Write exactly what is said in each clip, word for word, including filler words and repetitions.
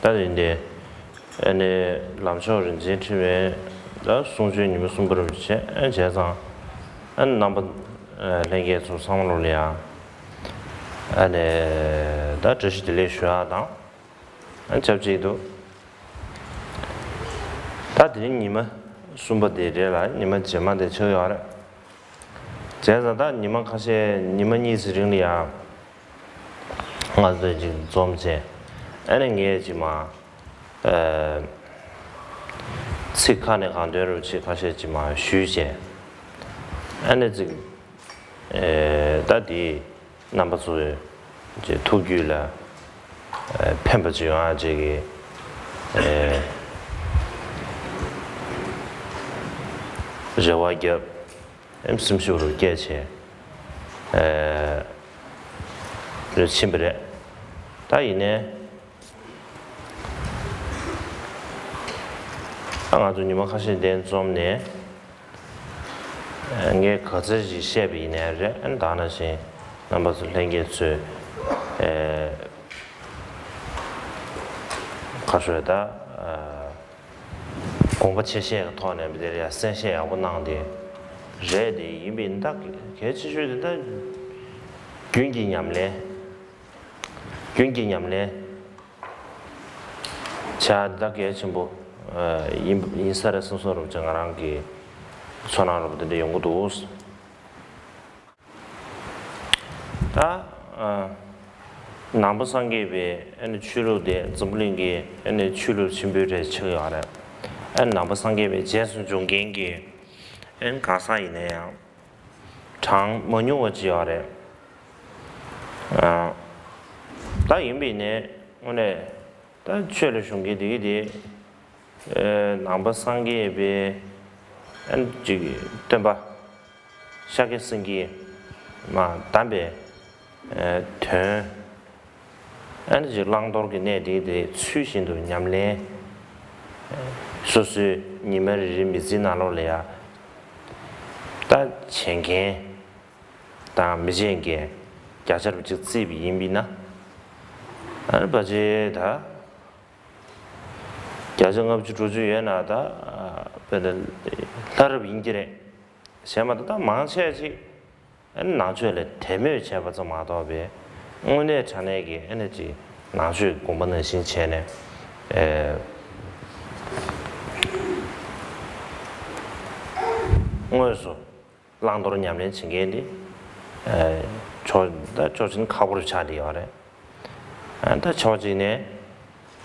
ད་ཡིན་ཏེ། ཨ་ནི་ལམ་མཆོག་རིན་ཆེན་ཕྲེང་བའི་ད་གསུང་ཆོས་ཉི་མ་གསུམ་པ་རུ་བྱས། ཨ་བྱས་ཙང་ཨ་ནི་རྣམ་པ་ལྷན་རྒྱས་ཚོ་ཚང་མ་ལོ་ལ་ཡང་ཨ་ནི་ད་བཀྲ་ཤིས་བདེ་ལེགས་ཞུ་ཡག་དང་། ཨ་ཆབས་ཅིག་ཏུ་ད་དེ་རིང་ཉི་མ་གསུམ་པ་དེ་རེད་ལ། ཉི་མ་རྗེས་མ་དེ་ཆགས་ཡོད་རེད། བྱས་ཙང་ད་ཉི་མ་ཁ་ཤས་ཉི་མ་གཉིས་ཙམ་རིང་ལ་ཡང་ང་ཚོས་ཅིག་འཛོམས་བྱས། ཨ་ནི་ངས་ཅིག་མ་ཨ་ཚིག་ཁ་ནས་གང་འདོད་རུ་ཅིག་ཁ་ཤས་ཅིག་མ་ཞུས་བྱས། ཨ་ནི་ཅིག་ཨ་ད་དེ་རྣམ་པ་ཚོའི་ཅིག་ཐུགས་རྒྱུད་ལ་ཨ་ཕན་པ་ཅིག་ཡོང་ཡག་ཅིག་གི་ཨ་རེ་བ་བརྒྱབ། ཨེམ་སེམས་ཤུགས་རུ་བསྐྱེད་བྱས། ཨེ་རེ་ཕྱིན་པ་རེད། ད་ཡིན་ནའི་ད་ང་ཚོ་ཉི་མ་ཁ་ཤས་འདིར་འཛོམས་ནས། ཨེ་ངས་ག་ཚོད་ཅིག་བཤད་པ་ཡིན་ནའི་རེད། ཨེ་ད་ནང་བཞིན་རྣམ་པ་ཚོ་ལྷན་རྒྱས་ཚོས་ཨེ་ག་རེ་ཟེར་ད། ཨ་དགོངས་པ་ཆེ་བཞེས་ཀྱི་ཐོག་ནས་འདིར་ཡང་གསན་བཞེས་ཡག་པོ་གནང་སྟེ་རེད། དེ་ཡིན་པས་ད་གལ་ཆེ་ཤོས་དེ་ད་རྒྱུན་གྱི་ཉམས་ལེན། རྒྱུན་གྱི་ཉམས་ལེན་བྱ་ད་གལ་ཆེན་པོ་ཡིན་ཡིན་ས་རེད་བསམ་སོང་རོགས་ཅེས་ང་རང་གི་ཚོར་སྣང་རོགས་དེ་འདྲ་ཡོང་གི་འདུག། ད་ཨ་ནང་པ་སངས་རྒྱས་པའི་ཨ་ནི་ཆོས་ལུགས་དེ་འཛམ་བུ་གླིང་གི་ཨ་ནི་ཆོས་ལུགས་ཆེན་པོའི་གྲས་ཆགས་ཡོད་རེད། ཨ་ནི་ནང་པ་སངས་རྒྱས་པའི་རྗེས་སུ་འཇུག་མཁན་གྱི་ཨ་ནི་གང་ཟག་ཡིན་ན་ཡང་གྲངས་མ་ཉུང་བ་ཅིག་ཡོད་རེད། ཨ་ད་ཡིན་པ་ཡིན་ནའི་དངོས་གནས་ད་ཆོས་ལ་ཞུགས་མཁན་དེ་གི་དེ། ཨེ་ནང་པ་སངས་རྒྱས་པའི་ཨ་ནི་ཅིག་སྟོན་པ་ཤཱཀྱ་སེང་གེས་མ་བདམས་པའི་ཨེ་དོན་ཨ་ནི་ཅིག་བླང་དོར་གྱི་གནད་དེ་དེ་ཚུལ་བཞིན་དུ་ཉམས་ལེན། ཨེ་སོ་སོའི་ཉི་མ་རེ་རེའི་མི་ཚེའི་ནང་ལོགས་ལ་ཡ་ད་བྱེད་མཁན་དང་མི་བྱེད་མཁན་བརྒྱ་ཆ་རུ་ཅིག་བརྩིས་པ་ཡིན་པས་ན། ཨ་ནི་ཕལ་ཆེར་ད། བརྒྱ་ཆ་ལྔ་བཅུ་དྲུག་ཅུ་ཡོད་ན་ད་དཔེར་ན་ལྷ་རབ་ཡིན་གྱི་རེད། གཞན་མ་གཏོགས་ད་མང་ཆེ་ཅིག་ཨ་ནི་ནང་ཆོས་ལ་དད་མོས་བྱས་པ་ཙམ་མ་གཏོགས་པའི་དངོས་གནས་དྲང་གནས་ཀྱི་ཨ་ནི་ཅིག་ནང་ཆོས་དགོངས་པ་ནང་བཞིན་བྱས་ནས་ཨེ་དངོས་སུ། བླང་དོར་ཉམས་ལེན་བྱེད་མཁན་དེ་ཨ་ཕྱོགས་ད་ཕྱོགས་གཅིག་ནས་ཁག་པོ་རུ་ཆགས་བསྡད་ཡོད་རེད། ཨ་ད་ཕྱོགས་གཅིག་ནས་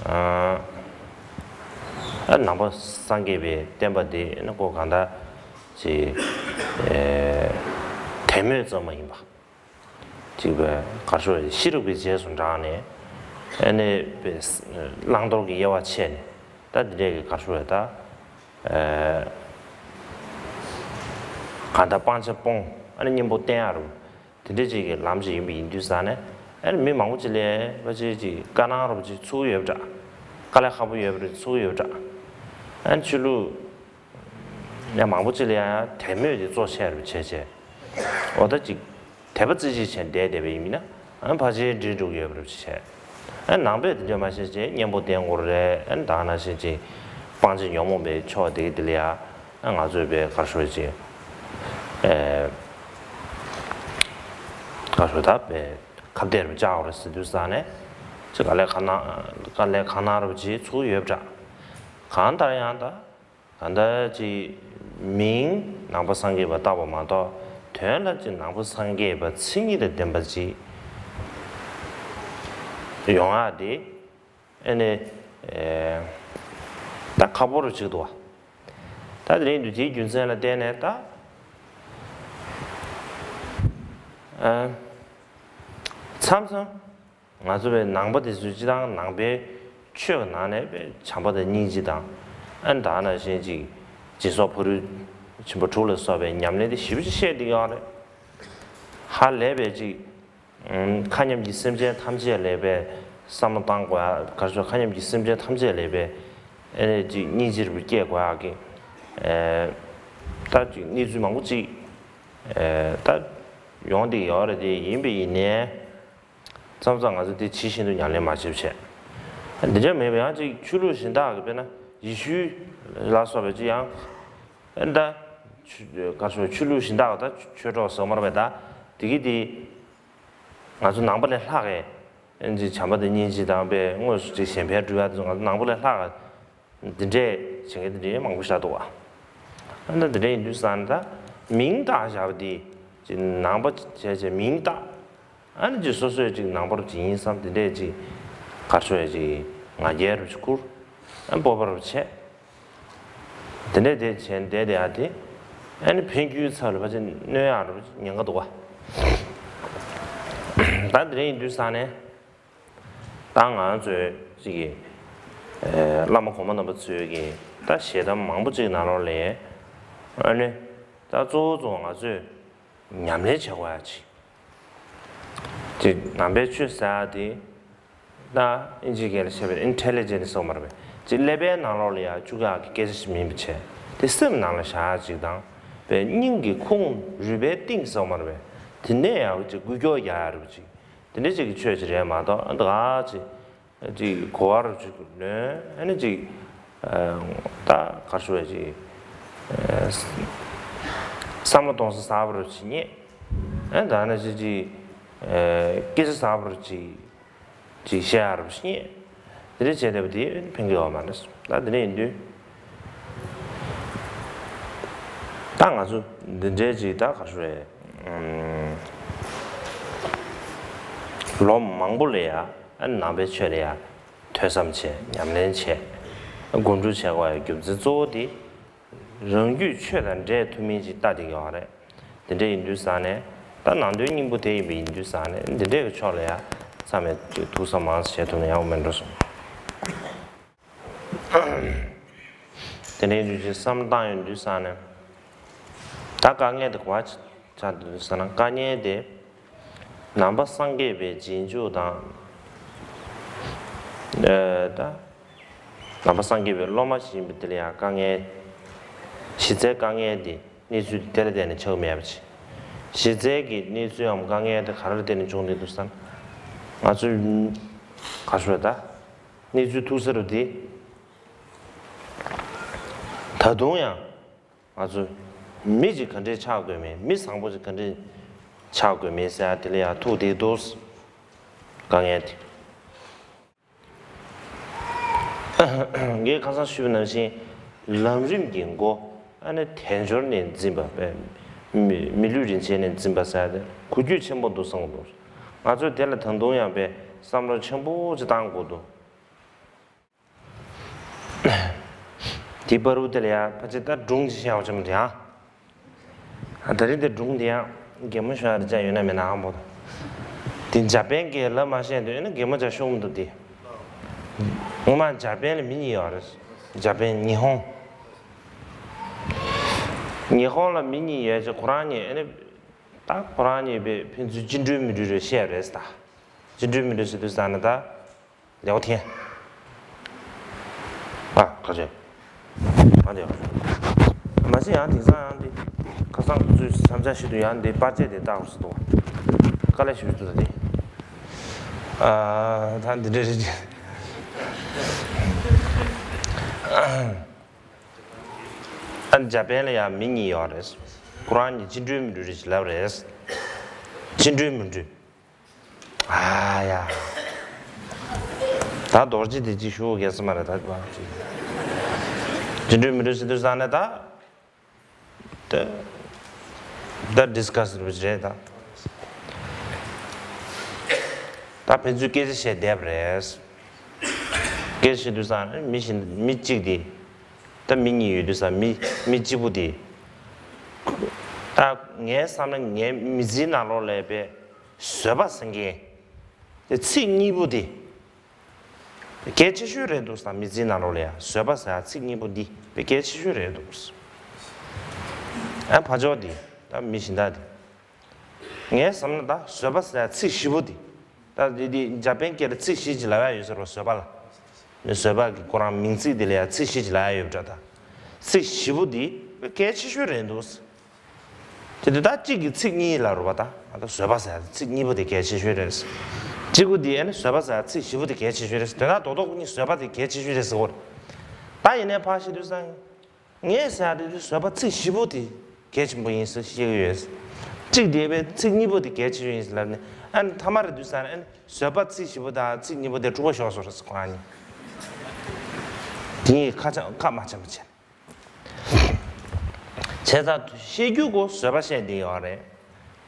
ཨ་ཨ་ནང་པ་སངས་རྒྱས་པའི་བསྟན་པ་འདི་ནི་ཁོ་གང་ལྟར་ཅིག་ཨེ་དད་མོས་ཙམ་མ་ཡིན་པ། ཅིག་པའི་གར་ཤོར་ཤེས་རིག་པའི་རྗེས་སུ་འབྲངས་ནས་ཨ་ནི་པའི་བླང་དོར་གྱི་དབྱེ་བ་ཕྱེ་ནས་ད་འདི་འདྲས་ཀྱི་གར་ཤོར་ད། ཨེ་གང་ལྟར་སྤང་བྱ་སྤོང་ཨ་ནི་གཉེན་པོ་བསྟེན་ཡ་རུ་དེ་འདྲ་ཅིག་གི་ལམ་ཞིག་ཡིན་པ་ཡིན་དུས་ཙང་ནས་ཨ་ནི་མི་མང་པོ་ཅིག་ལས་ཕལ་ཆེར་ཅིག་དཀའ་སྣང་རུ་ཅིག་ཚུགས་ཡོད་པ་འདྲ། དཀའ་ལས་ཁག་པོ་ཡོད་པ་རུ་ཚུགས་ཡོད་པ་འདྲ། ཨ་ནི་ཆོས་ལུགས་ཡང་མང་པོ་ཅིག་ལ་ཡང་དད་མོས་དེ་གཙོ་ཆེ་རུ་བྱས་བྱས། འོ་ད་ཅིག་དད་པ་རྩེ་གཅིག་བྱས་བསྡད་བསྡད་པ་ཡིན་ན་ཨ་ཕལ་ཆེར་འགྲིག་འགྲོ་གི་ཡོད་པ་རེད་བྱས། ཨ་ནང་པས་དེ་འདྲ་མ་བྱས་བྱས་གཉེན་པོ་བསྟེན་དགོས་རེད། ཨ་ད་ནང་བཞིན་ཅིག་སྤང་བྱ་ཉོན་མོངས་པའི་ཕྱོགས་དེ་གི་དེ་ལ་ཡ་ཨ་ང་ཚོས་པའི་གར་ཤོར་ཅིག་ཨེ་གར་ཤོར་ད་པའི་ཁ་གཏད་རུ་བཅག་དགོས་རེད་ཟེར་དུས་ཙང་ནས་ཅིག་དཀའ་ལས་ཁག་ན་དཀའ་ལས་ཁག་ན་རུ་ཅིག་ཚུགས་ཡོད་པ་འདྲ། གང་ལྟར་ཡང་ད། གང་ལྟར་ཅིག་མིང་ནང་པ་སངས་རྒྱས་པ་བཏགས་པ་མ་གཏོགས་དོན་ལ་ཅིག་ནང་པ་སངས་རྒྱས་པ་མཚན་ཉིད་དང་ལྡན་པ་ཅིག་ཡོང་ཡག་དེ་ཨ་ནི་ཨེ་ད་ཁག་པོ་རུ་ཅིག་འདུག་བ། ད་དེ་རིང་དུས་དེའི་རྒྱུ་མཚན་ལ་བརྟེན་ནས་ད་ཨ་མཚམས་མཚམས། ང་ཚོ་བའི་ནང་པ་དེ་ཚོས་སྤྱི་བཏང་ནང་པའི་ཆོས་ཀྱི་ནང་ནས་བའི་བྱམས་པ་དང་སྙིང་རྗེ་དང་ཨ་ནི་ད་ནང་བཞིན་ཅིག་སྦྱིན་སོགས་ཕ་རོལ་ཕྱིན་པ་དྲུག་ལ་སོགས་པའི་ཉམས་ལེན་དེ་ཞེ་པོ་ཅིག་བཤད་བསྡད་ཀྱི་ཡོད་རེད། ཧ་ལས་པའི་ཅིག་ཨམ་མཁའ་མཉམ་གྱི་སེམས་ཅན་ཐམས་ཅད་ལ་བའི་བསམ་བློ་བཏང་དགོས་ཡ། ག་རེ་ཟེར། མཁའ་མཉམ་གྱི་སེམས་ཅན་ཐམས་ཅད་ལ་བའི་ཨ་ནི་ཅིག་སྙིང་རྗེ་རུ་སྐྱེ་དགོས་ཡ་གི་ཨེ་ད་ཅིག་གནས་ཚུལ་མང་པོ་ཅིག་ཨེ་ད་ཡོང་བསྡད་ཀྱི་ཡོད་རེད། དེ་ཡིན་པ་ཡིན་ནའི། མཚམས་མཚམས་ང་ཚོ་དེ་ཇི་བཞིན་དུ་ཉམས་ལེན་མ་བྱེད་བྱས། འདི་འདྲ་མེད་པ་ཡང་ཅིག་ཆོས་ལུགས་གཞན་དག་གི་དཔེར་ན་ཡེ་ཤུ་ལ་སོགས་པའི་ཅིག་ཡང་ད་ཆོས་ག་རེ་ཟེར་ཆོས་ལུགས་གཞན་དག་ད་ཆོས་གྲོགས་ཟེར་མ་རེད་པས། ད་དེ་གི་དེ་ང་ཚོ་ནང་པ་ལས་ལྷག་གི་ཅིག་བྱམས་པ་དང་སྙིང་རྗེ་དང་པའི་དངོས་སུ་ཅིག་གཞན་ཕན་སྒྲུབ་ཡ་དེ་ཚོ་ང་ཚོ་ནང་པ་ལས་ལྷག་གི་འདི་འདྲས་བྱེད་མཁན་འདི་འདྲས་མང་པོ་ཞིག་འདུག་བ། ཨ་ནི་འདི་འདྲས་ཡིན་དུས་ཙང་ནས་ད་མིང་བཏགས་བཞག་པ་འདི་ཅིག་ནང་པ་བྱས་བྱས་མིང་བཏགས། ཨ་ནི་ཅིག་སོ་སོས་ཅིག་ནང་པ་རུ་ཅིག་ཡིན་བསམ་འདི་འདྲས་ཅིག་ག་རེ་ཟེར་ཡ་ཅིག་ང་རྒྱལ་རུ་ཅིག་ཁུར། ཨ་ནི་སྤོབས་པ་རུ་བྱས། འདི་འདྲས་དེ་བྱས་བསྡད་བསྡད་ཡ་དེ་ཨ་ནི་ཕན་རྒྱུའི་ཚབ་ལ་ཕལ་ཆེར་གནོད་ཡ་རུ་ཉེན་ཁ་འདུག་བ། ད་འདི་འདྲས་ཡིན་དུས་ཙང་ནས། ད་ང་ཚོས་ཅིག་གི་ཨེ་བླ་མ་གོང་མ་རྣམ་པ་ཚོས་ཀྱི་ད་ཞལ་གདམས་མང་པོ་ཅིག་ནང་ལོགས་ལས་ཨ་ནི་ད་གཙོ་བོ་གཙོ་བོ་ང་ཚོས་ཉམས་ལེན་བྱེད་དགོས་ཡ་ཅིག་ཅིག་ནང་པའི་ཆོས་ཟེར་ཡ་དེ་ད་ཨིན་ཇིའི་སྐད་ལ་བཤད་པའི་ཨིན་ཊེ་ལི་ཇེན་སི་ཟེར་བ་མ་རེད་པས། ཅིག་ཀླད་པའི་ནང་ལོགས་ལ་ཡ་བཅུག་ཡག་གི་སྐད་ཆ་ཞིག་མིན་པ་བྱས་དེ་སེམས་ནང་ལ་བཞག་ཡ་ཅིག་དང་པའི་སྙིང་གི་ཁུངས་རུས་པའི་གཏིང་ཟེར་བ་མ་རེད་པས། དེ་ནས་ཡ་ཅིག་འགུལ་སྐྱོད་རྒྱག་ཡ་རེད་པ་ཅིག་དེ་འདྲ་ཅིག་གི་ཆོས་ཅིག་རེད་མ་གཏོགས་ཨ་ད་ག་ཅིག་ཅིག་གོ་བ་རུ་ཅིག་ལོན་ཨ་ནི་ཅིག་ད་ག་རེ་ཟེར་བ་ཅིག་བསམ་བློ་གཏོང་ས་གསར་པ་རུ་ཅིག་རྙེད། ཨ་ད་ནི་ཅིག་ཅིག་སྐད་ཆ་གསར་པ་རུ་ཅིག་ཅིག་བཤད་ཡ་རུ་ཅིག་རྙེད། དེ་འདྲ་བྱས་བསྡད་པ་དེ་ཕན་གྱི་ཡོད་མ་རེད། ད་དེ་འདྲ་ཡིན་དུས་ད་ང་ཚོ་འདི་འདྲའི་ཅིག་ད་ག་རེ་ཟེར་བ་ལོ་མང་པོ་ལ་ཡ། ཨ་ནི་ནང་པའི་ཆོས་ལ་ཡ་ཐོས་བསམ་བྱས་ཉམས་ལེན་བྱས་སྒོམ་སྒྲུབ་བྱེད་དགོས་ཡ་རྒྱུ་མཚན་གཙོ་བོ་དེ་རང་རྒྱུད་ཆོས་དང་འདྲེས་ཐུབ་མིན་ཅིག་ལྟ་བསྡད་ཀྱི་ཡོད་རེད། དེ་འདྲ་ཡིན་དུས་ཙང་ནས་ད་ནང་དོན་སྙིང་པོ་དེ་ཡིན་པ་ཡིན་དུས་ཙང་ནས་འདི་འདྲས་ཀྱི་ཕྱོགས་ལ་ཡ་ཚང་མས་ཐུགས་བསམ་མང་ཙམ་བྱེད་ཐུབ་ན་ཡག་པོ་མེད་འགྲོ་སོང་། དེ་འདྲའི་རྒྱུ་ཅིག་བསམ་བཏང་ཡོང་དུས་ཙང་ནས་ད་དཀའ་ངལ་དེ་ག་བ་ཆགས་འདུག་ཟེར་ན། དཀའ་ངལ་དེ་ནང་པ་སངས་རྒྱས་པའི་རྗེས་འཇུག་དང་། ཨ་ད་ནང་པ་སངས་རྒྱས་པའི་སློབ་མ་ཞིག་ཡིན་པ་དེ་ལ་ཡང་དཀའ་ངལ། གཞི་རྩའི་དཀའ་ངལ་དེ་གནས་ཚུལ་དེ་ལ་བརྟེན་ནས་ཆགས་མེད་པ་ཅིག་གཞི་རྩའི་གི་གནས་ཚུལ་འམ་དཀའ་ངལ་དེ་ག་རེ་ལ་བརྟེན་ནས་བྱུང་བསྡད་འདུག་ཟེར་ན། ང་ཚོས་ག་རེ་ཟེར་ད། གནས་ཚུལ་ཐུག་ས་རུ་དེ། ད་དུང་ཡང་ང་ཚོ་མི་ཅིག་ག་འདྲས་ཆགས་དགོས་མིན། མི་བཟང་པོ་ཅིག་ག་འདྲས་ཆགས་དགོས་མིན་ཟེར་ཡ་དེ་ལ་ཡང་ཐུག་བསྡད་འདུག་དཀའ་ངལ་དེ། ངས་ཁ་སང་ཞུས་པ་ནང་བཞིན་ལམ་རིམ་གྱི་མགོ་ཨ་ནི་དལ་འབྱོར་ནས་འཛིན་པ་པས། མི་མི་ལུས་རིན་ཆེན་ནས་འཛིན་པ་ཟེར་ཡ་དེ་གོ་རྒྱུ་ཆེན་པོ་འདུག་བསམ་གྱི་འདུག་ང་ཚོས་དེ་ལ་ད་དུང་ཡང་པས་བསམ་བློ་ཆེན་པོ་ཅིག་བཏང་དགོས་འདུག་དེ་བར་དུ་དེ་ལ་ཡ་ཕལ་ཆེར་ད་སྒྲུང་ཅིག་བཤད་པ་ཅིག་མི་འདུག་ཡ། ད་རིང་དེ་སྒྲུང་དེ་ཡང་གད་མོ་ཤོར་ཡ་རེ་བྱ་ཡོད་ན་མེད་ན་ཧ་མ་གོ། དེ་འཇར་པན་གྱིས་ལབ་མ་ཤེས་འདུག་ཡིན་ན་གད་མོ་བྱ་ཤོར་མི་འདུག་དེ། ངོ་མ་འཇར་པན་ལ་མི་གཉིས་ཡོད་རེད། འཇར་པན་ཉི་ཧོང་། ཉི་ཧོང་ལ་མི་གཉིས་ཡོད་ཅེས་ཁོ་རང་གཉིས་ཨ་ནི། ད་ཁོ་རང་གཉིས་པས་ཕན་ཚུན་ཅི་འགྲུལ་མི་འགྲུལ་རེ་བཤད་རེད་ད། ཅི་འགྲུལ་མི་འགྲུལ་ཟེར་དུས་ཙང་ནས་ད། ལེའོ་ཐེན། ཨ་ཁ་ཆེ། ཨ་འདི། མ་གཞི་ཡང་དེང་སང་ཡང་འདི། ཁ་སང་ཁོ་ཚོས་མཚམས་འཇོག་ཞུས་དུས་ཡང་འདི་པར་ཆས་དེ་བཏགས་རུ་སུ་འདུག་དཀའ་ལས་ཞུས་འདུག་ད་འདི། ཨ་ད་འདི་འདྲ་རེད། ཨ་འཇར་པན་ལ་ཡང་མི་གཉིས་ཡོད་རེད། ཁོ་རང་གཉིས་ཅི་འགྲུལ་མི་འགྲུལ་རེད་ཅེས་ལབ་རེད། ཅི་འགྲུལ་མི་འགྲུལ། ཨ་ཡ། ད་རྡོ་རྗེ་དེ་ཅིག་ཞུ་དགོས་ས་མ་རེད་ད་བ་ཅིག་ཅི་འགྲུལ་མི་འགྲུལ་ཟེར་དུས་ཙང་ནས་ད། ད་ད་ཌིས་ཀ་སི་རེད་ད། ད་ཕན་ཚུན་སྐད་ཆ་བཤད་བསྡད་པ་རེད། སྐད་ཆ་བཤད་དུས་ཙང་ནས་མི་གཞན་མི་གཅིག་དེ། ད་མི་གཉིས་ཡོད་དུས་ཙང་མི་མི་གཅིག་པུ་དེ། ད་ངའི་བསམ་ན་ངའི་མི་ཚེའི་ནང་ལོགས་ལ་པའི་བཟོད་པ་ཟེར་མཁན། དེ་ཚིག་གཉིས་པོ་དེ། གལ་ཆེ་ཤོས་རེད་འདུག་བསམ། མི་ཚེའི་ནང་ལོགས་ལ་ཡ་བཟོད་པ་ཟེར་ཡ་ཚིག་གཉིས་པོ་འདི་དཔེ་གལ་ཆེ་ཤོས་རེད་འདུག་ཨ་ཕ་ཇོ་འདི་ད་མི་གཞན་དག་འདི། ངས་བསམ་ན་ད་བཟོད་པ་ཟེར་ཡ་ཚིག་བཞི་པོ་འདི། ད་འདི་འདི་འཇར་པན་སྐད་ལ་ཚིག་བཞི་ཅིག་ལབ་ཡ་ཡོད་ཟེར་བ་བཟོད་པ་ལ། མི་བཟོད་པ་གི་ཁོ་རང་མིང་ཚིག་འདི་ལ་ཡ་ཚིག་བཞི་ཅིག་ལབ་ཡ་ཡོད་པ་འདྲ་ད། ཚིག་བཞི་པོ་འདི་དཔེ་གལ་ཆེ་ཤོས་རེད་འདུག་དེ་དུས་ད་གཅིག་གིས་ཚིག་གཉིས་ལབ་རེད་པ་ད། ཨ་ད་བཟོད་པ་ཟེར་ཚིག་གཉིས་པོ་དེ་གལ་ཆེ་ཤོས་རེད། གཅིག་པུ་དེ་ཨ་ནི་བཟོད་པ་ཟེར་ཚིག་བཞི་པོ་དེ་གལ་ཆེ་ཤོས་རེད། དོན་དག་རྡོག་རྡོག་པོ་གཉིས་བཟོད་པ་དེ་གལ་ཆེ་ཤོས་རེད་ཟེར་གོ། ད་ཡིན་ནའི་ཕར་བཤད་དུས་ཙང་། ངས་ཟེར་ཡ་དེ་བཟོད་པ་ཚིག་བཞི་པོ་དེ་གལ་ཆེན་པོ་ཡིན་ཟེར་བཤད་ཀྱི་ཡོད། གཅིག་དེ་བས་ཚིག་གཉིས་པོ་དེ་གལ་ཆེ་ཤོས་ཡིན་ཟེར་ལབ་ནས་ཨ་ནི་ཐ་མ་རེད་དུས་ཙང་ཨ་ནི་བཟོད་པ་ཚིག་བཞི་པོ་དང་ཚིག་གཉིས་པོ་དེ་འཁྲུག་པ་ཤོར་སོང་རེད་ཟེར་ཁོ་ཨ་ནི། དེ་གཉིས་ཁ་ཆ་ཁ་མ་ཆེན་པོ་བྱས། བྱས་ཙང་བཤད་རྒྱུ་གོ་བཟོད་པ་བཤད་བསྡད་ཡོད་རེད།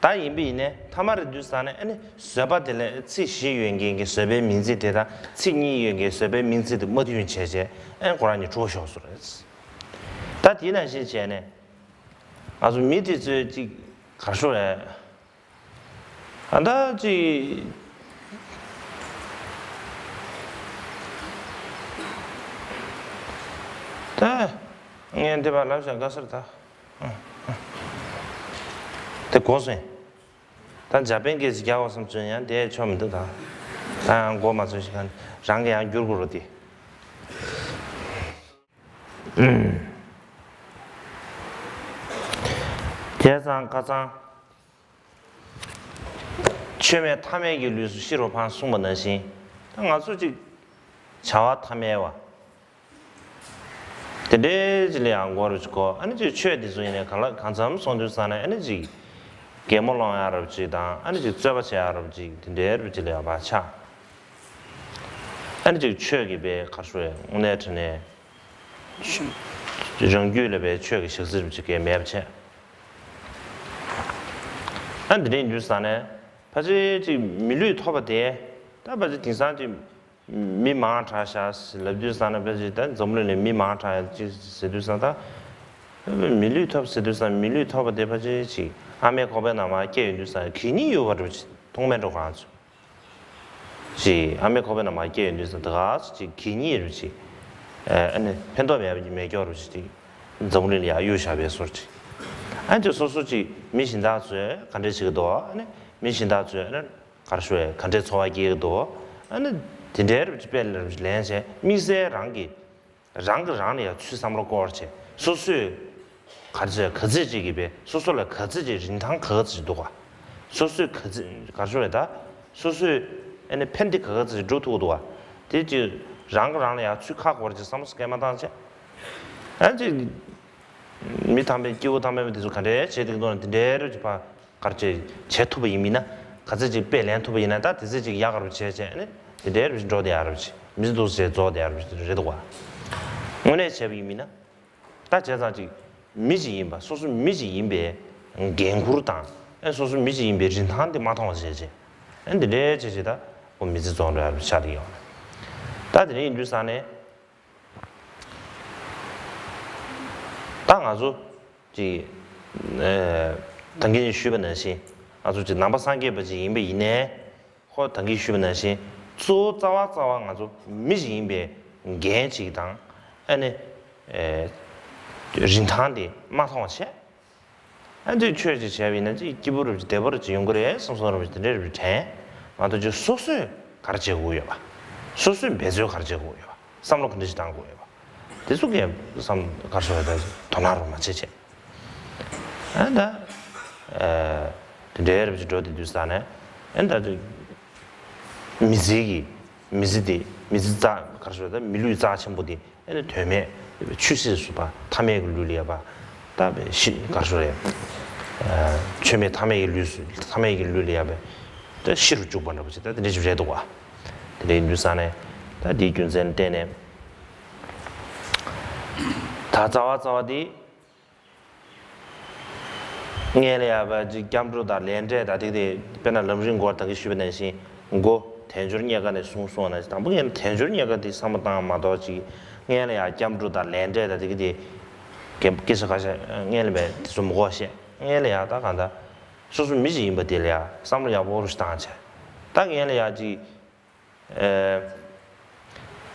ད་ཡིན་པ་ཡིན་ནའི་ཐ་མ་རེད་དུས་ཙང་ནས་ཨ་ནི་བཟོད་པ་དེ་ལས་ཚིག་བཞི་ཡོད་མཁན་གྱི་བཟོད་པའི་མིང་ཚིག་དེ་དང་ཚིག་གཉིས་ཡོད་མཁན་བཟོད་པའི་མིང་ཚིག་དེ་མ་མཐུན་བྱས་བྱས་ཨ་ནི་ཁོ་རང་གཉིས་འཁྲུག་པ་ཤོར་སོང་རེད། ད་དེ་ནང་བཞིན་བྱས་ནས་ང་ཚོ་མི་དེ་ཚོས་ཅིག་གར་ཤོར་རེད། ཨ་ད་ཅིག་ད་ངས་འདི་པར་ལབ་བཞག་དགའ་སར་ད། དེ་གོ་སོང་། ད་འཇར་པན་སྐད་ཅིག་རྒྱག་དགོས་བསམ་བྱུང་ཡང་དེ་ཆོག་མི་འདུག་ད་ད་ཡང་མགོ་མ་ཚོས་ཤིག་ག་རང་གི་ཡང་བསྒྱུར་དགོས་རོ་དེ། བྱས་ཙང་ཁ་ཚང་། ཆོས་མེད་ཐ་མལ་གྱི་ལུས་སུ་ཤི་རུ་འཕངས་གསུངས་པ་ནང་བཞིན། ད་ང་ཚོ་ཅིག་བྱ་བ་ཐ་མལ་བ། དེ་འདྲའི་ཅིག་ལ་ཡང་མགོ་རུ་ཅིག་གོ་ཨ་ནི་ཅིག་ཆོས་དེ་ཚོ་ཡིན་ནའི་གང་ལ་གང་འཚམ་སོང་དུས་ཙང་ནས་ཨ་ནི་ཅིག་གད་མོ་སློང་ཡ་རབ་ཅིག་དང་ཨ་ནི་ཅིག་རྩོད་པ་བྱེད་ཡ་རབ་ཅིག་དེ་འདྲའི་རབ་ཅིག་ལ་ཡང་བ་ཆགས། ཨ་ནི་ཅིག་ཆོས་ཀྱི་པའི་གར་ཤོར་བའི་དངོས་གནས་དྲང་གནས་རང་རྒྱུད་ལ་པའི་ཆོས་ཀྱི་ཞག་རྩི་རབ་ཅིག་གས་མེད་པ་བྱས། ཨ་འདི་འདྲའི་འདུག་ས་ནས་ཕལ་ཆེར་ཅིག་མི་ལུས་ཐོབ་པ་དེ་ད་ཕལ་ཆེར་དེང་སང་ཅིག་མི་མང་དྲགས་ཤག་ལབ་དུས་ཙང་ནས་ཕལ་ཆེར་ད་འཛམ་བུ་གླིང་ནས་མི་མང་དྲགས་ཡ་ཅིག་ཟེར་དུས་ཙང་ད། མི་ལུས་ཐོབ་ཟེར་དུས་ཙང་མི་ལུས་ཐོབ་པ་དེ་ཕལ་ཆེར་ཅིག་ཨ་མའི་ཁོག་པའི་ནང་མར་སྐྱེས་ཡོང་དུས་ཙང་གད་སྙིགས་ཡོད་པ་འདྲ་པོ་ཅིག་མཐོང་མེད་འགྲོ་གང་ཚོད་ཅིག་ཨ་མའི་ཁོག་པའི་ནང་མར་སྐྱེས་ཡོང་དུས་ཙང་ད་ག་ཚོད་ཅིག་གད་སྙིགས་རུ་ཅིག་ཨ་ནི་ཕན་ཐོགས་མེད་པ་ཅིག་མེད་སྐྱོ་རུ་ཅིག་འཛམ་བུ་གླིང་ལ་ཡར་གཡུག་བཞག་པའི་སོར་ཅིག་ཨ་ཅིག་སོ་སོ་ཅིག་མི་གཞན་དག་ཚོས་ག་འདྲས་བྱེད་ཀྱི་འདུག་ཨ་ནི་མི་གཞན་དག་ཚོས་ཨ་ནི། གར་ཤོར་བའི་ག་འདྲའི་ཚོར་བ་སྐྱེ་གི་འདུག་ཨ་ནི་དེ་འདྲའི་རུ་ཅིག་དཔེ་ལེན་བྱས་དམིགས་བསལ་རང་གི་རང་གི་རང་ལ་ཡང་ཚུར་བསམ་བློ་སྐོར་བྱས་སོ་སོས་ག་ཚོད་ག་ཚོད་ཅིག་གི་བས་སོ་སོ་ལ་ག་ཚོད་ཅིག་རིན་ཐང་ག་ཚོད་ཅིག་འདུག་ག་སོ་སོས་ག་ཚོད་གར་ཤོར་བའི་ད་སོ་སོས་ཨ་ནི་ཕན་བདེ་ག་ཚོད་ཅིག་འགྲོ་ཐུབ་ཀྱི་འདུག་ག་དེ་ཅིག་རང་གི་རང་ལ་ཡང་ཚུར་ཁ་སྐོར་བྱས་བསམ་བློ་སྐྱེ་མ་བཏང་བྱས་ཨ་ཅིག་མི་དམ་པའི་སྐྱེ་བོ་དམ་པའི་མི་དེ་ཚོ་ག་འདྲའི་བྱེད་ཀྱི་འདུག་ན་དེ་འདྲའི་རུ་ཅིག་ཕ། གར་བྱེད་བྱེད་ཐུབ་པ་ཡིན་མིན་ན་ག་ཚོད་ཅིག་དཔེ་ལེན་ཐུབ་པ་ཡིན་ན་ད་དེ་ཚོད་ཅིག་ཡག་ག་རུ་བྱས་བྱས་ནས་དེ་འདྲའི་རུ་འགྲོ་བསྡད་ཡག་རུ་བྱེད་མི་ཚེ་འདུག་ཟེར་རྫོགས་བསྡད་ཡག་རུ་བྱེད་རེད་འདུག་བ། དངོས་གནས་བྱས་པ་ཡིན་མིན་ན་ད་བྱས་ཙང་ཅིག་མི་ཅིག་ཡིན་པ་སོ་སོ་མི་ཅིག་ཡིན་པའི་འགན་འཁུར་དང་ཨེ་སོ་སོ་མི་ཅིག་ཡིན་པའི་རིན་ཐང་དེ་མ་མཐོང་བ་བྱས་བྱས་ཨེ་འདི་འདྲའི་བྱས་བྱས་ད་ཁོ་མི་ཚེ་རྫོགས་འགྲོ་ཡག་རུ་ཆགས་བསྡད་ཡོད་རེད། ད་དེ་འདྲ་ཡིན་དུས་ཙང་ནས། ད་ང་ཚོ་ཅིག་ཨེ་ད་གིན་ཞུས་པ་ནང་བཞིན་ང་ཚོ་ཅིག་ནང་པ་སངས་རྒྱས་པ་ཅིག་ཡིན་པ་ཡིན་ནའི་ཁོ་ད་གིན་ཞུས་པ་ནང་བཞིན་གཙོ་བོ་རྩ་བ་རྩ་བ་ང་ཚོ་མི་ཞིག་ཡིན་པའི་འགན་ཅིག་དང་ཨ་ནི་ཨེ་རིན་ཐང་དེ་མ་མཐོང་བ་བྱས། ཨ་ཅིག་ཆོས་ཅིག་བྱས་པ་ཡིན་ན་ཅིག་སྐྱིད་པོ་རུ་ཅིག་བདེ་པོ་རུ་ཅིག་ཡོང་གི་རེད་བསམ་བསམ་རུ་ཅིག་དེ་འདྲའི་རུ་དྲན་མ་གཏོགས་ཅིག་སོ་སོས་ག་རེ་བྱེད་དགོས་ཡོད་པ། སོ་སོས་འབད་རྩོལ་ག་རེ་བྱེད་དགོས་ཡོད་པ། བསམ་བློ་ག་འདྲ་ཞིག་བཏང་དགོས་ཡོད་པ། དེ་ཚོ་གས་བསམ་ག་རེ་ཟེར་བ་དང་དོ་སྣང་རོགས་མ་བྱེད་བྱེད། ཨ་ད། ཨ་དེ་འདྲའི་རབ་ཅིག་འགྲོ་དེ་དུས་ས་ནས་ཨ་ད་དུ་མི་ཚེ་གི་མི་ཚེ་དེ་མི་ཚེ་རྩ་ག་རེ་ཟེར་བ་དང་མི་ལུས་རྩ་ཆེན་པོ་དེ་ཨ་ནི་དོན་མེད་ཆུད་ཟོས་སུ་བ་ཐ་མལ་གྱི་ལུས་ལ་ཡ་བ་ད་བའི་ཤི་ག་རེ་ཟེར་རེད། ཨ་ཆོས་མེད་ཐ་མལ་གྱི་ལུས་སུ་ཐ་མལ་གྱི་ལུས་ལ་ཡ་བ་ད་ཤི་རུ་བཅུག་པ་འདྲ་པོ་ཅིག་ད་དེ་འདྲ་ཞིག་རེད་འདུག་བ། དེ་འདྲའི་དུས་ས་ནས་ད་དེའི་རྒྱུ་མཚན་བརྟེན་ནས་ད་རྩ་བ་རྩ་བ་དེ། སྔོན་ལ་ཡ་བ་ཅིག་སྐྱབས་འགྲོ་དང་ལས་འབྲས་དང་དེ་དེ་དཔེར་ན་ལམ་རིམ་སྐོར་ད་གིན་ཞུས་པ་ནང་བཞིན་མགོ་དལ་འབྱོར་རྙེད་དཀའ་ནས་བཟུང་སོང་ན་དང་པོ་ཡིན་ན་དལ་འབྱོར་རྙེད་དཀའ་དེ་བསམ་བློ་བཏང་མ་གཏོགས་ཅིག་སྔོན་ལ་ཡ་སྐྱབས་འགྲོ་དང་ལས་འབྲས་དང་དེ་གི་དེ་སྐད་ཆ་ཁ་ཤས་སྔོན་ལ་མེད་དེ་ཚོ་མི་གོ་བཤད་སྔོན་ལ་ཡ་ད་གང་ལྟར་སོ་སོ་མི་ཞིག་ཡིན་པ་དེ་ལ་ཡ་བསམ་བློ་ཡག་པོ་རུ་ཞིག་བཏང་བྱས་ད་སྔོན་ལ་ཡ་ཅིག་ཨེ།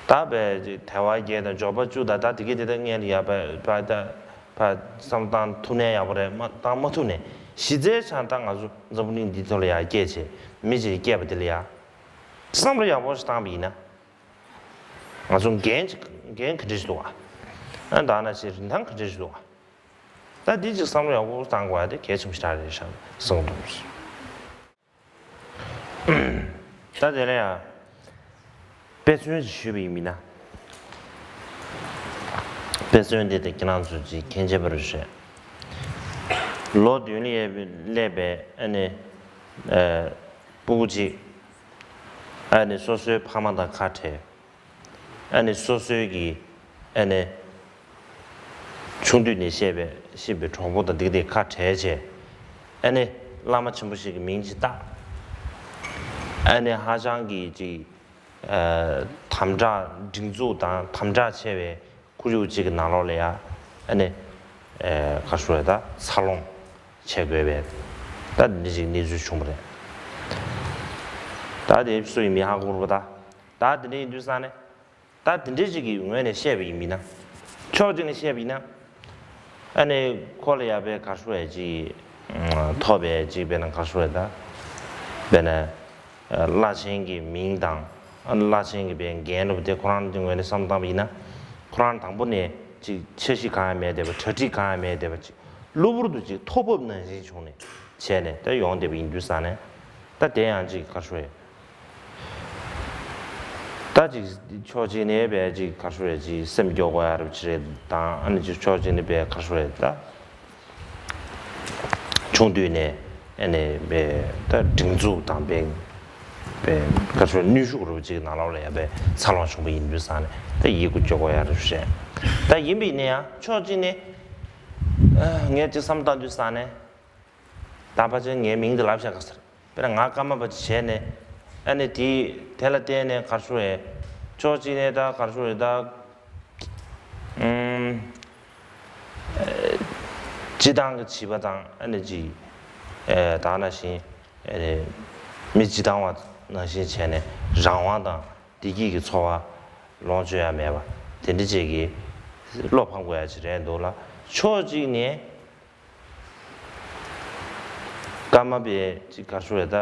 ད་བས་དལ་བ་བརྒྱད་དང་འབྱོར་པ་བཅུ་དང་ད་དེ་གི་དེ་ད་ངས་ཡ་བས་ཕ་ད་ཕ་བསམ་བཏང་ཐུབ་ནས་ཡག་པོ་རེད་མ་བཏང་མ་ཐུབ་ནས་གཞི་རྩའི་ཆ་ད་ང་ཚོ་འཛམ་བུ་གླིང་འདི་ཐོག་ལ་ཡ་སྐྱེས་བྱས་མི་ཅིག་སྐྱེས་པ་དེ་ལ་ཡ་བསམ་བློ་ཡག་པོ་ཞིག་བཏང་བ་ཡིན་ན་ང་ཚོ་འགན་ཅིག་འགན་ག་འདྲ་ཞིག་འདུག་ག་ཨ་ད་ན་ཞིག་རིན་ཐང་ག་འདྲ་ཞིག་འདུག་ག་ད་འདི་ཅིག་བསམ་བློ་ཡག་པོ་བཏང་དགོས་ཡ་དེ་གལ་ཆེན་པོ་ཞིག་རེད་ཤག་གསུངས་འདུག་ད་དེ་ལ་ཡང་དཔེ་མཚོན་ཞིག་ཞུས་པ་ཡིན་མིན་ན། དཔེ་མཚོན་དེ་དེ་ཁྱེད་རང་ཚོས་ཅིག་མཁྱེན་ཆེ་བར་བཤད། ལོ་བདུན་ལ་སླེབས་པའི་ཨ་ནི་ཨ་སྤུ་གུ་གཅིག་ཨ་ནི་སོ་སོའི་ཕ་མ་དང་ཁ་བྲལ། ཨ་ནི་སོ་སོའི་གི་ཨ་ནི་ཆུང་དུས་ནས་བཤད་པའི་ཤི་བའི་གྲོགས་པོ་དང་འདི་དེ་ཁ་བྲལ་བྱས། ཨ་ནི་བླ་མ་ཆེན་པོ་ཞིག་གི་མིང་ཅིག་བཏགས། ཨ་ནི་ཧ་ཅང་གི་ཅིག་ཨ་དམ་དྲག་སྒྲིག་འཛུགས་དང་དམ་དྲག་ཆེ་བའི་ཁོར་ཡུག་ཅིག་གི་ནང་ལོགས་ལ་ཡ་ཨ་ནི་ཨ་ག་རེ་ཞུ་དགོས་རེད། ད་འཚར་ལོངས་བྱེད་དགོས་པའི་ད་འདི་ཅིག་གནས་ཚུལ་བྱུང་བ་རེད། ད་དེ་སུ་ཡིན་མིན་ཧ་གོ་རེད་པ། ད་ད་དེ་འདྲ་ཡིན་དུས་ཙང་ནས། ད་དེ་འདྲའི་ཅིག་གི་ངོས་ནས་བཤད་པ་ཡིན་མིན་ན། ཕྱོགས་གཅིག་ནས་བཤད་པ་ཡིན་ན། ཨ་ནི་ཁོ་ལ་ཡ་དཔེ་ག་རེ་ཞུ་དགོས་རེད། ཅིག་ཐོབ་པའི་ཅིག་དཔེར་ན་ག་རེ་ཞུ་དགོས་རེད། ད་དཔེར་ན་བླ་ཆེན་གྱི་མིང་དང་། བླ་ཆེན་གྱི་དཔེ་འགན་འདྲ་པོ་དེ་ཁོ་རང་གི་ངོས་ནས་བསམ་བློ་བཏང་པ་ཡིན་ན། ཁོ་རང་དང་པོ་ནས་ཅིག་འཆར་གཞི་གང་ཡང་མེད་བསྡད་པ། གྲ་སྒྲིག་གང་ཡང་མེད་བསྡད་པ། ཅིག་གློ་བུར་དུ་ཅིག་ཐོ་བབས་ནང་བཞིན་བྱུང་ནས་བྱས་ནས་ད་ཡོང་བསྡད་པ་ཡིན་དུས་ཙང་ནས། ད་དེ་ཡང་ཅིག་ག་རེ་ཞུ་དགོས་རེད། ད་ཅིག་ཕྱོགས་གཅིག་ནས་བས་ཅིག་ག་རེ་ཞུ་དགོས་རེད། ཅིག་སེམས་སྐྱོ་དགོས་ཡ་རབས་ཅིག་རེད་དང་། ཨ་ནི་ཅིག་ཕྱོགས་གཅིག་ནས་བས་ག་རེ་ཞུ་དགོས་རེད། ད་ཆུང་དུས་ནས་ཨ་ནི་བས་ད་སྒྲིག་འཛུགས་དང་བས་བས་ག་རེ་ཞུ་དགོས་རེད། ནུས་ཤུགས་རབས་ཅིག་ནང་ལོགས་ལ་ཡ་བས་འཚར་ལོངས་བྱུང་པ་ཡིན་དུས་ཙང་ནས་ད་ཡིད་མགུ་སྐྱོ་དགོས་ཡ་རབས་ཅིག་རེད། ད་ཡིན་པ་ཡིན་ན་ཡང་ཕྱོགས་གཅིག་ནས་ཨ་ངས་ཅིག་བསམ་བློ་བཏང་དུས་ཙང་ནས། ད་ཕལ་ཆེར་ངའི་མིང་འདི་ལབ་བཞག་ག་ཟེར། དཔེར་ན་ང་ཀརྨ་པ་ཅིག་བྱས་ནས། ཨ་ནི་དེ་དེ་ལ་བརྟེན་ནས་ག་རེ་ཞུ་དགོས་རེད། ཕྱོགས་གཅིག་ནས་ད་ག་རེ་ཞུ་དགོས་རེད། ད་ཨུམ། ཨེ། སྤྱི་བཏང་གི་བྱིས་པ་དང་། ཨ་ནི་ཅིག་ཨེ་ད་ནང་བཞིན་ཨེ་མི་སྤྱི་བཏང་བ་ནང་བཞིན་བྱས་ནས་རང་དབང་དང་བདེ་སྐྱིད་ཀྱི་འཚོ་བ་ལོངས་སྤྱོད་ཡ་མེད་པ་དེ་འདྲ་ཅིག་གི་བློ་ཕམ་དགོས་ཡ་ཅིག་རེད་འདུག་ལ། ཕྱོགས་གཅིག་ནས། ཀརྨ་པའི་ཅིག་ག་རེ་ཞུ་དགོས་རེད། ད་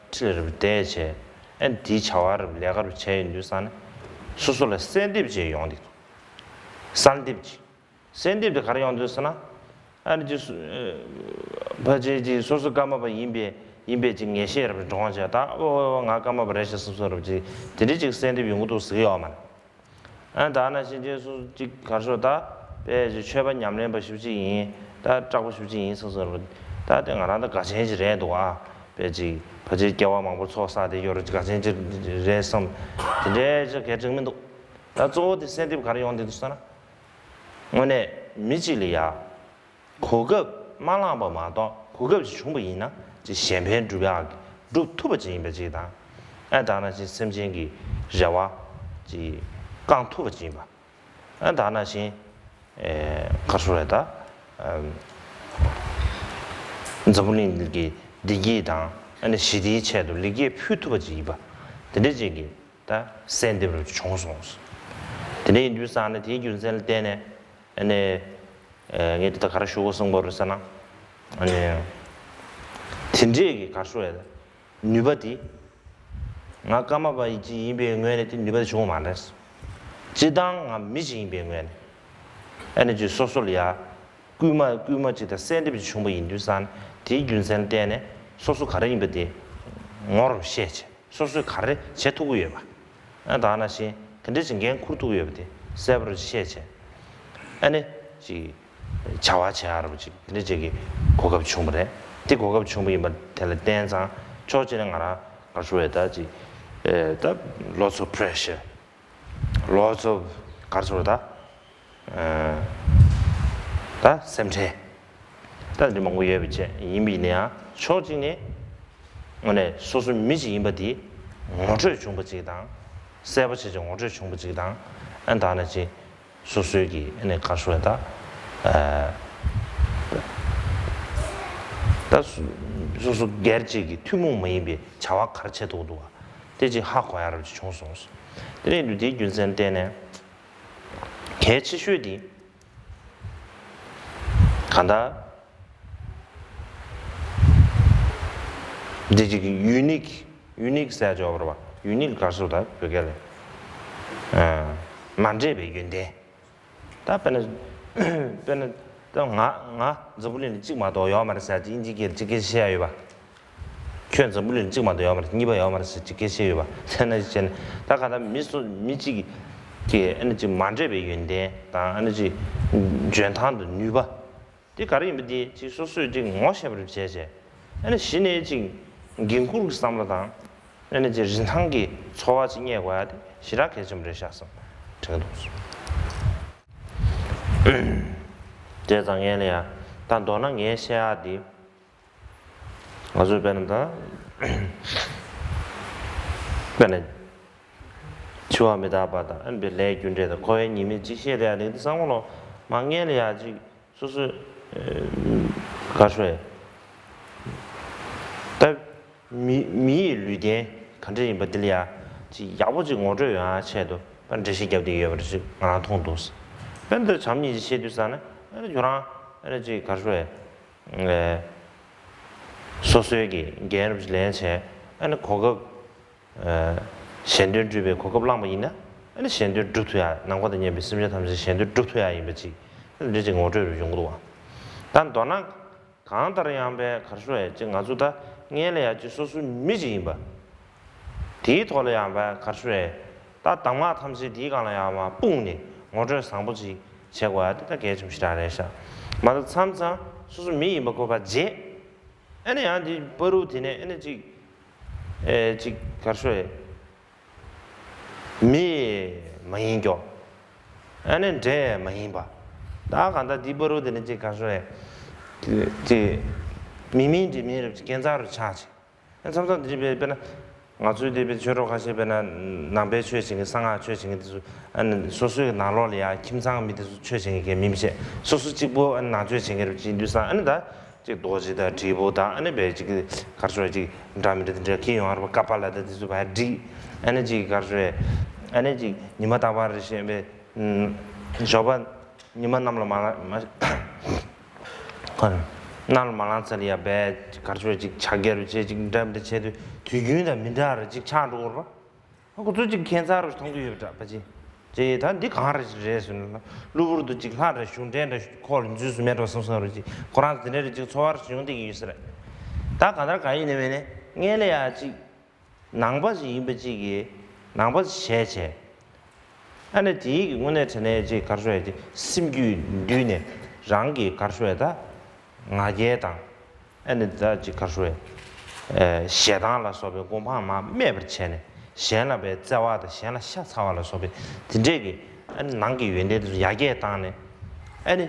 ཁྲི་ལ་རུ་བསྡད་བྱས། ཨ་ནི་དེའི་བྱ་བ་རུ་ལས་ཀ་རུ་བྱས་ཡོང་དུས་ཙང་ནས་སོ་སོ་ལ་གསལ་འདེབས་བྱས་ཡོང་དེ། གསལ་འདེབས་ཀྱི་གསལ་འདེབས་དེ་ག་རེ་ཡོང་དུས་ཟེར་ན། ཨ་ནི་ཅིག་སུ་ཕལ་ཆེར་ཅིག་སོ་སོ་ཀརྨ་པ་ཡིན་པའི་ཡིན་པའི་ཅིག་ངེས་ཤེས་རུ་འདྲོངས་བྱས། ད་ཨོ་ང་ཀརྨ་པ་རེད་ཤག་བསམ་བསམ་རུ་ཅིག་དེ་འདྲའི་ཅིག་གསལ་འདེབས་ཡོང་གི་འདུག་ཟེར་གྱི་ཡོད་མ་རེད། ཨ་ད་ནང་བཞིན་ཅིག་སུ་ཅིག་ག་རེ་ཞུ། ད་དཔེ་ཅིག་ཆོས་པ་ཉམས་ལེན་པ་ཞེ་པོ་ཅིག་ཡིན། ད་སྐྲག་པ་ཞེ་པོ་ཅིག་ཡིན་བསམ་བསམ་རུ། ད་དེ་ང་རང་ད་དགའ་ཆེན་ཅིག་རེད་འདུག་ཨ། དཔེ་ཅིག་ཕལ་ཆེར་སྐྱེ་བ་མང་པོ་ཚོགས་བསགས་དེ་ཡོད་རུ་ཅིག་དགའ་ཆེན་ཅིག་རེད་བསམ། དེ་འདྲའི་ཅིག་གལ་ཆེན་མི་འདུག་ད་གཙོ་བོ་དེ་གསལ་འདེབས་ག་རེ་ཡོང་དེ་འདུག་ཟེར་ན། དངོས་གནས་མི་གཅིག་ལ་ཡ། གོ་སྐབས་མ་བླངས་པ་མ་གཏོགས། གོ་སྐབས་ཤིག་བྱུང་བ་ཡིན་ན་ཅིག་གཞན་ཕན་སྒྲུབ་ཡག་གི་སྒྲུབ་ཐུབ་པ་ཅིག་ཡིན་པ་ཅིག་དང་། ཨ་ད་ནང་བཞིན་སེམས་ཅན་གྱི་རེ་བ་ཅིག་བསྐང་ཐུབ་པ་ཅིག་ཡིན་པ། ཨ་ད་ནང་བཞིན་ཨེ་ག་རེ་ཞུ་དགོས་རེད། ད་ཨམ་འཛམ་བུ་གླིང་གི་བདེ་སྐྱིད་དང་། ཨ་ནི་ཞི་བདེའི་ཆེད་དུ་ལེགས་སྐྱེས་ཕུལ་ཐུབ་པ་ཅིག་ཡིན་པ། དེ་འདྲ་ཅིག་གི་ད་གསལ་འདེབས་རུ་བྱུང་སོང་། དེ་འདྲ་ཡིན་དུས་ཙང་ནས་དེའི་རྒྱུ་མཚན་ལ་བརྟེན་ནས། ཨ་ནི་ཨེ་ངས་འདི་ལྟར་ག་རེ་ཞུ་དགོས་བསམ་གྱི་ཡོད་རེད་ཟེར་ན། ཨ་ནི་དེ་འདྲས་ཀྱི་ག་རེ་ཞུ་དགོས་རེད། ནུས་པ་དེ་ང་ཀརྨ་པ་ཅིག་ཡིན་པའི་ངོས་ནས་དེ་ནུས་པ་དེ་བྱུང་བ་མ་རེད། སྤྱིར་བཏང་ང་མི་ཅིག་ཡིན་པའི་ངོས་ནས། ཨ་ནི་ཅིག་སོ་སོ་ལ་ཡ་སྐུལ་མ་སྐུལ་མ་ཅིག་དང་གསལ་འདེབས་ཅིག་བྱུང་བ་ཡིན་དུས་ཙང་ནས། དེའི་རྒྱུ་མཚན་ལ་བརྟེན་ནས་སོ་སོ་ག་རེ་ཡིན་པ་དེ་ངོ་རུ་ཤེས་བྱས། སོ་སོས་ག་རེ་བྱེད་ཐུབ་ཀྱི་ཡོད་པ། ཨ་ད་ནང་བཞིན་ག་འདྲ་ཅིག་འགན་འཁུར་ཐུབ་ཀྱི་ཡོད་པ་དེ་གསལ་པོར་ཤེས་བྱས། ཨ་ནི་ཅིག་བྱ་བ་བྱེད་ཡག་རུ་ཅིག་དེ་འདྲ་ཅིག་གི་གོ་སྐབས་བྱུང་བ་རེད། དེ་གོ་སྐབས་བྱུང་བ་ཡིན་པ་དེ་ལ་བརྟེན་ཙང་། ཕྱོགས་གཅིག་ནས་ང་རང་ག་རེ་ཞུ་དགོས་རེད། ད་ཅིག་ཨེ་ད་lots of pressure, lots of ག་རེ་ཞུ་དགོས་རེད། ད་ཨ་ད་སེམས་ཁྲལ་ད་འདི་མང་པོ་ཡོད་པ་བྱས། ཡིན་པ་ཡིན་ན་ཡང་ཕྱོགས་གཅིག་ནས་དངོས་གནས་སོ་སོ་མི་ཞིག་ཡིན་པ་དེ་ངོ་སྤྲོད་བྱུང་བ་ཅིག་དང་། གསལ་པོ་བྱས་བྱས་ངོ་སྤྲོད་བྱུང་བ་ཅིག་དང་། ཨ་ད་ནང་བཞིན་སོ་སོའི་གི་ཨ་ནི་ག་རེ་ཞུ་དགོས་རེད། ད་ཨ་ད་སོ་སོ་སོ་སྒེར་གཅིག་གི་ཐུན་མོང་མ་ཡིན་པའི་བྱ་བ་ག་རེ་བྱེད་ཐུབ་འདུག་བ། དེ་ཅིག་ཧ་གོ་ཡག་རབས་ཅིག་བྱུང་སོང་། དེ་ནས་དེའི་རྒྱུ་མཚན་བརྟེན་ནས། གལ་ཆེ་ཤོས་དེ་གང་ལྟར་འདི་གཅིག་གི་unique, unique ཟེར་ཆོག་པ་རེད་པ། unique ག་རེ་ཟེར་ད་བོད་སྐད་ལ། ཨ་མ་འདྲེས་པའི་ཡོན་ཏན། ད་དཔེར་ན་དཔེར་ན་ད་ང་ང་འཛམ་བུ་གླིང་ལ་གཅིག་མ་གཏོགས་ཡོད་མ་རེད་ཟེར་ཅིག་དབྱིན་ཇིའི་སྐད་ཅིག་སྐད་ཆ་བཤད་ཡ་ཡོད་པ། ཁྱོད་འཛམ་བུ་གླིང་གཅིག་མ་གཏོགས་ཡོད་མ་རེད། གཉིས་པ་ཡོད་མ་རེད་ཟེར་ཅིག་སྐད་ཆ་ཡོད་པ། དེ་ན་ཅིག་བྱས་ནས་ད་ག་ད་མི་སུ་མི་གཅིག་གིས་ཨ་ནི་ཅིག་མ་འདྲེས་པའི་ཡོན་ཏན་དང་ཨ་ནི་ཅིག་འཇོན་ཐང་དང་ནུས་པ་དེ་ག་རེ་ཡིན་པ་དེ་ཅིག་སོ་སོས་ཅིག་ངོ་ཤེས་པ་རེ་བྱས་བྱས། ཨ་ནི་གཞི་ནས་ཅིག་འགན་འཁུར་གྱི་བསམ་བློ་དང་ཨ་ནི་ཅིག་རིན་ཐང་གི་ཚོར་བ་ཅིག་རྙེད་དགོས་ཡ་དེ་ཞེ་དྲག་གལ་ཆེན་པོ་རེད་ཤག་བསམ་དྲན་གྱི་འདུག་དེ་ཙང་ངས་ལ་ཡ་ད་མདོར་ན་ངས་བཤད་ཡ་དེ། ང་ཚོས་དཔེར་ན་ད་དཔེར་ན་འཆི་བ་མི་རྟག་པ་དང་ཨ་ནི་ལས་རྒྱུ་འབྲས་དང་འཁོར་བའི་ཉེས་དམིགས་ཅིག་བཤད་བསྡད་ཡ་དེ་འདི་བསམ་བློ་མ་ངས་ལ་ཡ་ཅིག་སོ་སོའི་ག་རེ་ཞུ་ད་མི་མི་ཡི་ལུས་རྟེན་ག་འདྲ་ཡིན་པ་འདི་ལ་ཡ་ཅིག་ཡག་པོ་ཅིག་ངོ་སྤྲོད་ཡོང་ཡ་ཆེད་དུ་ད་འགྲེལ་བཤད་རྒྱབ་བསྡད་ཡོད་པ་རེད་ཅིག་ང་རང་མཐོང་འདུག་དཔེར་ན་ད་བྱམས་སྙིང་རྗེ་བཤད་དུས་ཙང་ནས་ཨ་ནི་ཁྱོད་རང་ཨ་ནི་ཅིག་ག་རེ་ཞུ་ཨེ། སོ་སོའི་གི་འགན་རུབ་ལེན་བྱས་ཨ་ནི་གོ་སྐབས། གཞན་དོན་སྒྲུབ་པའི་གོ་སྐབས་བླངས་པ་ཡིན་ན་ཨ་ནི་གཞན་དོན་སྒྲུབ་ཐུབ་ཡ་ནམ་མཁའ་དང་མཉམ་པའི་སེམས་ཅན་ཐམས་ཅད་གཞན་དོན་སྒྲུབ་ཐུབ་ཡ་ཡིན་པ་ཅིག་ཨ་ནི་འདི་ཅིག་ངོ་སྤྲོད་རུ་ཡོང་གི་འདུག་བ། ད་མདོར་ན་གང་ལྟར་ཡང་པའི་ག་རེ་ཞུ་ཨེ་ཅིག་ང་ཚོ་ད་ངན་ལ་ཡ་ཅིག་སོ་སོའི་མི་ཅིག་ཡིན་པ། དེའི་ཐོག་ལ་ཡང་བ་ག་རེ་ཞུ་རེད། ད་གདམས་ངག་ཐམས་ཅད་དེའི་སྒང་ལ་ཡང་བ་སྤུངས་ནས་ངོ་སྤྲོད་བཟང་པོ་ཅིག་བྱེད་དགོས་ཡ་དེ་ད་གལ་ཆེན་པོ་ཞེ་དྲག་རེད་ཤག་མ་གཏོགས་མཚམས་མཚམས་སོ་སོ་མི་ཡིན་པ་གོ་བ་བརྗེད། ཨ་ནི་ཡང་དེ་བར་དུ་དེ་ནས་ཨ་ནི་ཅིག་ཨེ་ཅིག་ག་རེ་ཞུ་རེད། མི་མ་ཡིན་ཀྱོག་ཨ་ནི་འདྲེ་མ་ཡིན་པ། ད་གང་ལྟར་དེ་བར་དུ་དེ་ནས་ཅིག་ག་རེ་ཞུ་རེད། ཅིག་མི་མིན་འདྲེ་མིན་རབས་ཀྱི་རྐྱེན་རྩ་རུ་ཆགས་ཅིག་མཚམས་མཚམས་འདི་འདྲ་བས་དཔེར་ན། ང་ཚོའི་འདི་བས་ཆོས་གྲོགས་ཁ་ཤས་དཔེར་ན་ནང་པའི་ཆོས་བྱེད་མཁན་གསང་སྔགས་ཆོས་བྱེད་མཁན་དེ་ཚོ་ཨ་ནི་སོ་སོའི་ནང་ལོགས་ལ་ཡང་ཁྱིམ་ཚང་མི་དེ་ཚོ་ཆོས་བྱེད་མཁན་གྱི་མི་མི་བྱེད་སོ་སོ་གཅིག་པོ་ཨ་ནི་ནང་ཆོས་བྱེད་མཁན་རུ་ཅིག་འདུག་སང་ཨ་ནི་ད་ཅིག་རྡོ་རྗེ་དང་དྲིལ་བུ་དང་ཨ་ནི་བས་ཅིག་གར་སོ་ཅིག་འདྲ་མི་འདྲ་དེ་འདྲ་ཁྱེར་ཡོང་བར་ཀ་པ་ལ་ད་དེ་ཚོ་བས་འགྲིག་ཨ་ནི་ཅིག་གར་སོ་ཨ་ནི་ཅིག་ཉི་མ་རྟག་པར་བཤད་པའི་ཞོགས་པ། ཉི་མ་གནམ་ལ་མ་ལངས་མ། ཁོ་གནམ་ལ་མ་ལངས་ཚར་ཡ་བས་གར་ཆོས་ཅིག་ཕྱག་རྒྱ་རུ་བྱས་ཅིག་འདྲ་མི་འདྲ་བྱས་དུས་དུས་རྒྱུན་དང་མི་འདྲ་རུ་ཅིག་ཆགས་འགྲོ་གི་རེད་པ། ཁོ་ཚོ་ཅིག་ཁྱད་མཚར་རུ་མཐོང་གི་ཡོད་པ་འདྲ་པ་ཅི། ཅེ་ད་འདི་གང་རེད་རེད་ཟེར་ན་གློ་བུར་དུ་ཅིག་ལྷ་རེ་གཞུང་འབྲེལ་འདྲ་ཁོག་ལ་འཛུལ་སོང་མེད་འགྲོ་བསམ་བསམ་རུ་ཅིག་ཁོ་རང་དེ་འདྲ་རེ་ཅིག་ཚོར་བ་རུ་བྱུང་བསྡད་ཀྱི་ཡོད་ས་རེད། ད་གང་ལྟར་གང་ཡིན་ནའི་མིན་ནའི་སྔོན་ལ་ཡ་ཅིག་ནང་པ་ཞིག་ཡིན་པ་ཅིག་གིས་ནང་པ་ཞིག་བྱས་བྱས། ཨ་ནི་དེའི་གི་དངོས་གནས་དྲང་གནས་ཅིག་གར་ཞུ་ཡ་ཅིག་སེམས་རྒྱུད་འདུས་ནས་རང་གི་གར་ཞུ་ཡ་ད་ང་རྒྱལ་དང་ཨ་ནི་ད་ཅིག་གར་ཞུ་ཡ་ཞེ་སྡང་ལ་སོགས་པའི་སྒོ་འཕང་མར་སྨད་པར་བྱས་ནས་གཞན་ལ་བའི་བརྩེ་བ་དང་གཞན་ལ་ཤ་ཚ་བ་ལ་སོགས་པའི་དེ་འདྲས་ཀྱི་ཨ་ནི་ནང་གི་ཡོན་ཏན་དེ་ཚོ་ཡར་རྒྱས་བཏང་ནས་ཨ་ནི།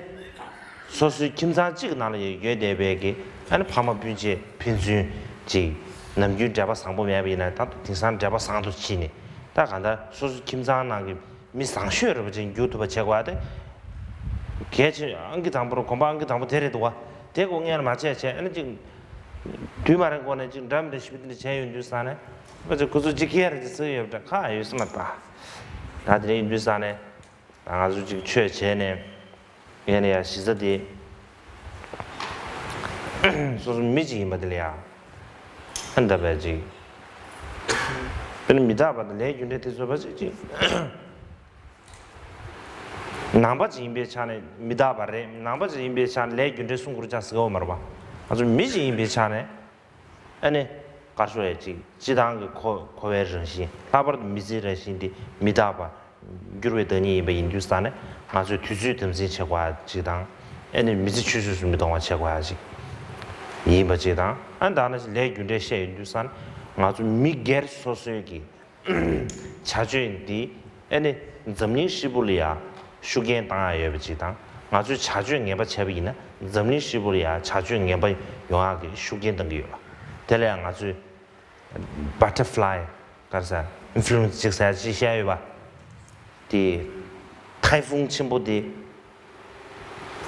སོ་སོའི་ཁྱིམ་ཚང་གཅིག་གི་ནང་ལ་ཡོད་བསྡད་པའི་གི་ཨ་ནི་ཕ་མ་སྤུན་མཆེད་ཕན་ཚུན་གཅིག་ནམ་རྒྱུན་འབྲེལ་བ་བཟང་པོ་མེད་པ་ཡིན་ན་ད་དེང་སང་འབྲེལ་བ་བཟང་དུ་ཕྱིན་ནས་ད་གང་ལྟར་སོ་སོའི་ཁྱིམ་ཚང་ནང་གི་མི་བཟང་ཤོས་རེ་བ་ཅན་འགྱུར་ཐུབ་པ་བྱེད་དགོས་ཏེ། གལ་ཆེ་ཨང་ཀི་དང་པོ་རུ་གོམ་པ་ཨང་ཀི་དང་པོ་དེ་རེད་འདུག་བ། དེ་གོ་ངས་ལ་མ་བྱས་བྱས་ཨ་ནི་གཅིག་དུས་མ་རེང་གོ་ནས་གཅིག་འདྲ་མི་འདྲ་ཞིབ་འདི་འདྲ་བྱས་ཡོང་དུས་ས་ནས་ཁོ་ཚོ་ཁོ་ཚོ་གཅིག་ཁྱེར་གཅིག་ཚིག་ཡོད་པ་འདྲ་ཁ་ཡོད་སེ་མ་ད། ད་དེ་རིང་ཡིན་དུས་ས་ནས། ང་ཚོ་ཅིག་ཆོས་བྱས་ནས་ཡིན་ན་ཡང་གཞི་རྩ་དེ་སོ་སོ་མི་གཅིག་ཡིན་པ་དེ་ལ་ཡང་ཨ་འདྲ་བས་ཅིག་དཔེར་ན་མི་རྟག་པ་དང་ལས་རྒྱུ་འབྲས་དེ་ཚོ་བ་ཅིག་ཅིག་ནང་པ་ཅིག་ཡིན་པའི་ཆ་ནས་མི་རྟག་པ་རེད། ནང་པ་ཅིག་ཡིན་པའི་ཆ་ནས་ལས་རྒྱུ་འབྲས་གསུང་དགོས་རྒྱུ་ཅང་ཟེར་གི་ཡོད་མ་རེད་པ། ང་ཚོ་མི་ཅིག་ཡིན་པའི་ཆ་ནས། ཨ་ནི། དཀར་ཕྱོགས་ཡ་གཅིག་སྤྱི་བཏང་གི་འཁོར་འཁོར་བའི་རང་བཞིན་ལྷག་པར་དུ་མི་ཚེའི་རང་བཞིན་འདི་མི་རྟག་པ། འགྱུར་བའི་བདག་ཉིད་ཡིན་པ་ཡིན་དུས་ཙང་ནས་ང་ཚོས་དུས་ཚོད་དམ་འཛིན་བྱེད་དགོས་ཡ་གཅིག་དང་། ཨ་ནི་མི་ཚེ་ཆུད་ཟོས་སུ་མི་གཏོང་བ་བྱེད་དགོས་ཡ་གཅིག་ཡིན་པ་གཅིག་དང་། ཨ་ནི་ད་ནི་ལས་རྒྱུ་འབྲས་བཤད་ཡོང་དུས་ཙང་ནས་ང་ཚོ་མི་སྒེར་སོ་སོའི་གི་བྱ་སྤྱོད་འདི་ཨ་ནི་འཛམ་གླིང་ཧྲིལ་པོ་ལ་ཡ་ཤུགས་རྐྱེན་བཏང་ཡ་ཡོད་པ་གཅིག་དང་། ང་ཚོས་བྱ་སྤྱོད་ངན་པ་བྱས་པ་ཡིན་ན་འཛམ་གླིང་ཧྲིལ་པོ་ལ་ཡ་བྱ་སྤྱོད་ངན་པ་ཡོང་ཡ་གི་ཤུགས་རྐྱེན་གཏང་གི་ཡོད་པ། དེ་ལ་ཡ་ང་ཚོས་Butterfly་ག་རེ་ཟེར་Influence་ཅིག་ཟེར་ཅིག་བཤད་ཡོད་པ། དེ་ཐའེ་ཧྥུང་ཆེན་པོ་དེ་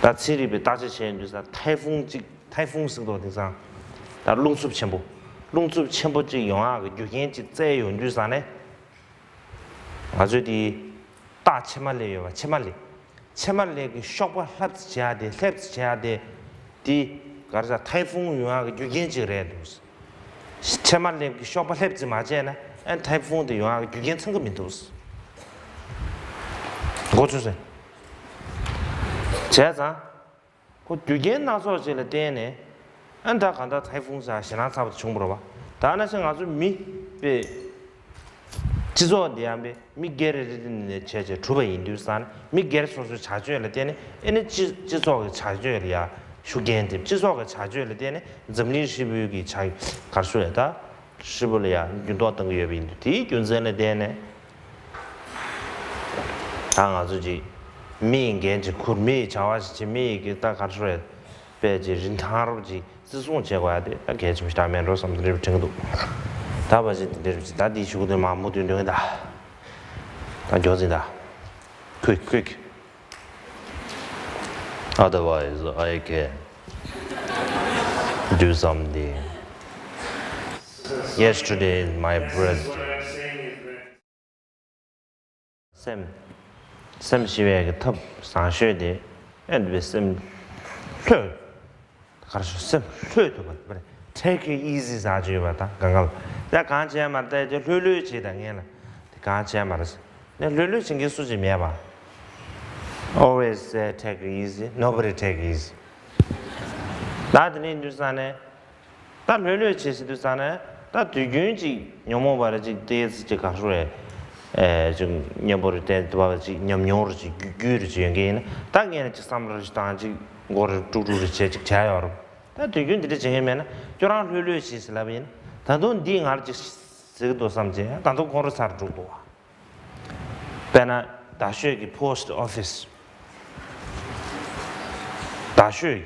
ད་ཚན་རིག་པས་བརྟག་དཔྱད་བྱས་ཡོང་དུས་ས་ཐའེ་ཧྥུང་ཅིག་ཐའེ་ཧྥུང་ཟེར་འདུག་དེང་སང་ད་རླུང་འཚུབ་ཆེན་པོ། རླུང་འཚུབ་ཆེན་པོ་ཅིག་ཡོང་ཡག་གི་རྒྱུ་རྐྱེན་ཅིག་བཙལ་ཡོང་དུས་ས་ནས་ང་ཚོས་དེ་རྟགས་ཕྱེ་མ་ལེབ་ཡོད་པ། ཕྱེ་མ་ལེབ། ཕྱེ་མ་ལེབ་ཀྱི་གཤོག་པ་ལྷེབ་ཙམ་བྱེད་ཡ་དེ་ལྷེབ་ཙམ་བྱེད་ཡ་དེ་དེ་ག་རེ་ཟེར་ཐའེ་ཧྥུང་ཡོང་ཡག་གི་རྒྱུ་རྐྱེན་ཅིག་རེད་འདུག་ཕྱེ་མ་ལེབ་ཀྱི་གཤོག་པ་ལྷེབ་ཙམ་མ་བྱས་ན་ཨ་ཐའེ་ཧྥུང་དེ་ཡོང་ཡག་གི་རྒྱུ་རྐྱེན་ཚང་གི་མི་འདུག་མགོ་ཚོས་ཟེར། བྱས་ཙང་ཁོ་རྒྱུ་རྐྱེན་སྣ་ཚོགས་ཅིག་ལ་བརྟེན་ནས་ཨ་ད་ག་ད་ཐའེ་ཧྥུང་ཟེར་ཞེད་སྣང་ཚ་པོ་དེ་བྱུང་བ་རེད་བ། ད་ནང་བཞིན་ང་ཚོ་མི་པའི་སྤྱི་ཚོགས་འདི་ཡང་པའི་མི་སྒེར་རེ་རེ་ནས་བྱས་བྱས་གྲུབ་པ་ཡིན་དུས་ཙང་ནས། མི་སྒེར་སོ་སོའི་བྱ་སྤྱོད་ལ་བརྟེན་ནས། ཨེ་ནི་སྤྱི་སྤྱི་ཚོགས་ཀྱི་བྱ་སྤྱོད་ལ་ཡང་ཤུགས་རྐྱེན་ཐེབས། སྤྱི་ཚོགས་ཀྱི་བྱ་སྤྱོད་ལ་བརྟེན་ནས་འཛམ་གླིང་ཧྲིལ་པོའི་གི་བྱ་གར་སོ་ཡ་ད་ཧྲིལ་པོ་ལ་ཡང་འགྱུར་ལྡོག་གཏོང་གི་ཡོད་པ་ཡིན་དུས། དེའི་རྒྱུ་མཚན་ལ་བརྟེན་ནས། ད་ང་ཚོ་ཅིག་མི་ཡི་འགན་ཅིག་འཁུར། མི་ཡི་བྱ་བ་ཞིག་བྱེད། མི་ཡི་གི་ད་གར་སོ་ཡ་པའི་ཅིག་རིན་ཐང་རོབ་ཅིག་བརྩི་སྲུང་བྱེད་དགོས་ཡ་དེ་ད་གལ་ཆེན་པོ་ཞིག་ད་མེད་འགྲོ་བསམ་དེ་འདྲ་དྲན་གྱི་འདུག་ད་བ་ཞིག་དེ་འདྲ་ཅིག་ད་འདི་ཞུ་གི་འདུག་མ་མུ་མཐུད་འདོན་གྱི་ད། ད་མགྱོགས་ཙམ་ད། Quick, quick. Otherwise, I can do something. Yesterday is my birthday. སེམས། སེམས་ཞི་བའི་གི་ཐབས་བཟང་ཤོས་དེ། ཨེ་འདི་བའི་སེམས་ལྷོད། གར་སོ་སེམས་ལྷོད་ཐུབ་པ། Take it easy ཟེར་གྱི་ཡོད་པ་ད་གང་ག་ལ། ད་གང་བྱས་མ་རེད། ད་དེ་ལྷོད་ལྷོད་བྱེད་ད་ངས་ལ། དེ་གང་བྱས་མ་རེད། ནས་ལྷོད་ལྷོད་བྱེད་མཁན་སུ་ཅིག་མེད་པ། Always say take it easy, nobody take it easy. ད་དེ་ནས་འདུག་ས་ནས། ད་ལྷོད་ལྷོད་བྱེད་ཟེར་དུས་ཙང་ནས། ད་དུས་རྒྱུན་ཅིག་ཉོན་མོངས་པ་རེ་ཅིག་ཏོག་ཙམ་ཅིག་ག་རེ་ཟེར། ཨེ་ཅིག་གཉེན་པོ་རེ་བསྟེན་ཐུབ་པ་ཅིག་ཉམས་མྱོང་རེ་ཅིག་རྒྱུས་རྒྱུས་རེ་ཅིག་ཡོད་མཁན་ཡིན་ན། ད་ངས་ཅིག་བསམ་བློ་རེ་ཅིག་བཏང་། ཅིག་མགོ་རེ་དཀྲུག་དཀྲུག་རེ་བྱས་ཅིག་བྱས་ཡོད་རེད། ད་དུས་རྒྱུན་འདི་འདྲ་བྱེད་མཁན་མེད་ན། ཁྱོད་རང་ལྷོད་ལྷོད་བྱེད་ཟེར་ལབ་པ་ཡིན་ན། ད་དུང་འདི་ང་རེ་ཅིག་ཟེར་གི་འདུག་བསམ་བྱས། ད་དུང་ཁོང་ཁྲོ་ཚ་རུ་འགྲོ་གི་འདུག་བ། དཔེར་ན་རྡ་ཤོད་ཀྱི་post office། རྡ་ཤོད་ཀྱི།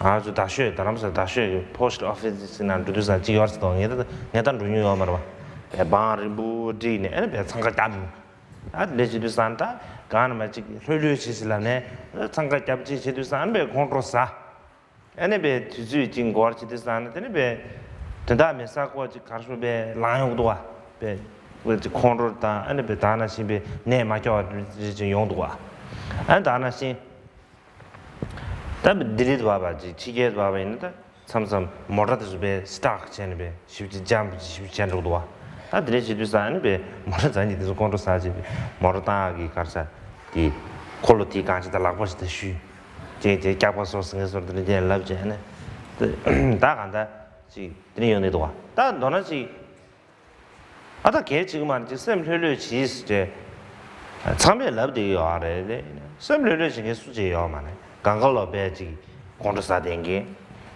ང་ཚོ་རྡ་ཤོད། རྡ་རམ་ས་རྡ་ཤོད་ཀྱི་post office ཟེར་ན་འགྲོ་དུས་ཙང་ཅིག་ཡོད་རེད་ཟེར་དོ། ངས་ད་ངས་ད་འགྲོ་མྱོང་ཡོད་མ་རེད་བ། བང་རིང་པོ་བསྒྲིགས་ནས་ཨ་ནི་བས་འཚང་ཁ་བརྒྱབ། ཨ་ལས་བྱེད་དུས་ཙང་ད་གང་ན་མ་ཅིག་ལྷོད་ལྷོད་བྱེད་ཟེར་ལབ་ནས་འཚང་ཁ་བརྒྱབ་ཅིག་བྱེད་དུས་ཙང་ཨ་ནི་བས་ཁོང་ཁྲོ་ཟ། ཨ་ནི་བས་དུས་ཚོད་ཅིག་འགོར་བྱེད་དུས་ཙང་ནས་དེ་ནི་བས་དོན་དག་མེད་ས་ཁོ་ཅིག་གར་སོ་བས་ལངས་ཡོང་གི་འདུག་བ། བས་ཁོ་ཅིག་ཁོང་ཁྲོ་དང་ཨ་ནི་བས་ད་ནང་བཞིན་བས་ནད་མ་སྐྱོ་བ་ཅིག་ཡོང་འདུག་བ། ཨ་ནི་ད་ནང་བཞིན། ད་ལྡི་ལི་དུ་བ་བ་ཅིག་ཕྱི་རྒྱལ་དུ་བ་བ་ཡིན་ན། ད་མཚམས་མཚམས་མོ་ཊ་དེ་ཚོ་བས་སི་ཊག་བྱས་ནས་བས་ཞིབ་ཅིག་ཇམ་ཞིབ་བྱས་འགྲོ་འདུག་བ། ད་དེ་འདྲ་བྱེད་དུས་ཙང་ཨ་ནི་བས་མོ་ཊ་འཛིན་མཁན་དེ་ཚོ་ཁོང་ཁྲོ་ཟ་བྱས་བས་མོ་ཊ་བཏང་གི་གར་ས་དེ་འཁོར་ལོ་དེའི་སྒང་ཅིག་ད་ལག་པ་ཞིག་ད་གཞུས། ཅེས་ཅེས་སྐྱག་པ་སོ་སོ་ངེས་སོར་དེ་འདྲ་ཅན་ལབ་བྱས་ནས། ད་གང་ད་ཅིག་དེ་འདྲ་ཡོང་ནས་འདུག་བ། ད་མདོར་ན་ཅིག་ཨ་ད་གལ་ཆེ་གི་མ་རེད། ཅིག་སེམས་ལྷོད་ལྷོད་བྱེད་ཟེར་ཏེ། ཚང་མས་ལབ་བསྡད་ཀྱི་ཡོད་རེད་དེ། སེམས་ལྷོད་ལྷོད་བྱེད་མཁན་སུ་ཅིག་ཡོད་མ་རེད། གང་ག་ལོག་པས་ཅིག་ཁོང་ཁྲོ་ཟ་བསྡད་མཁན།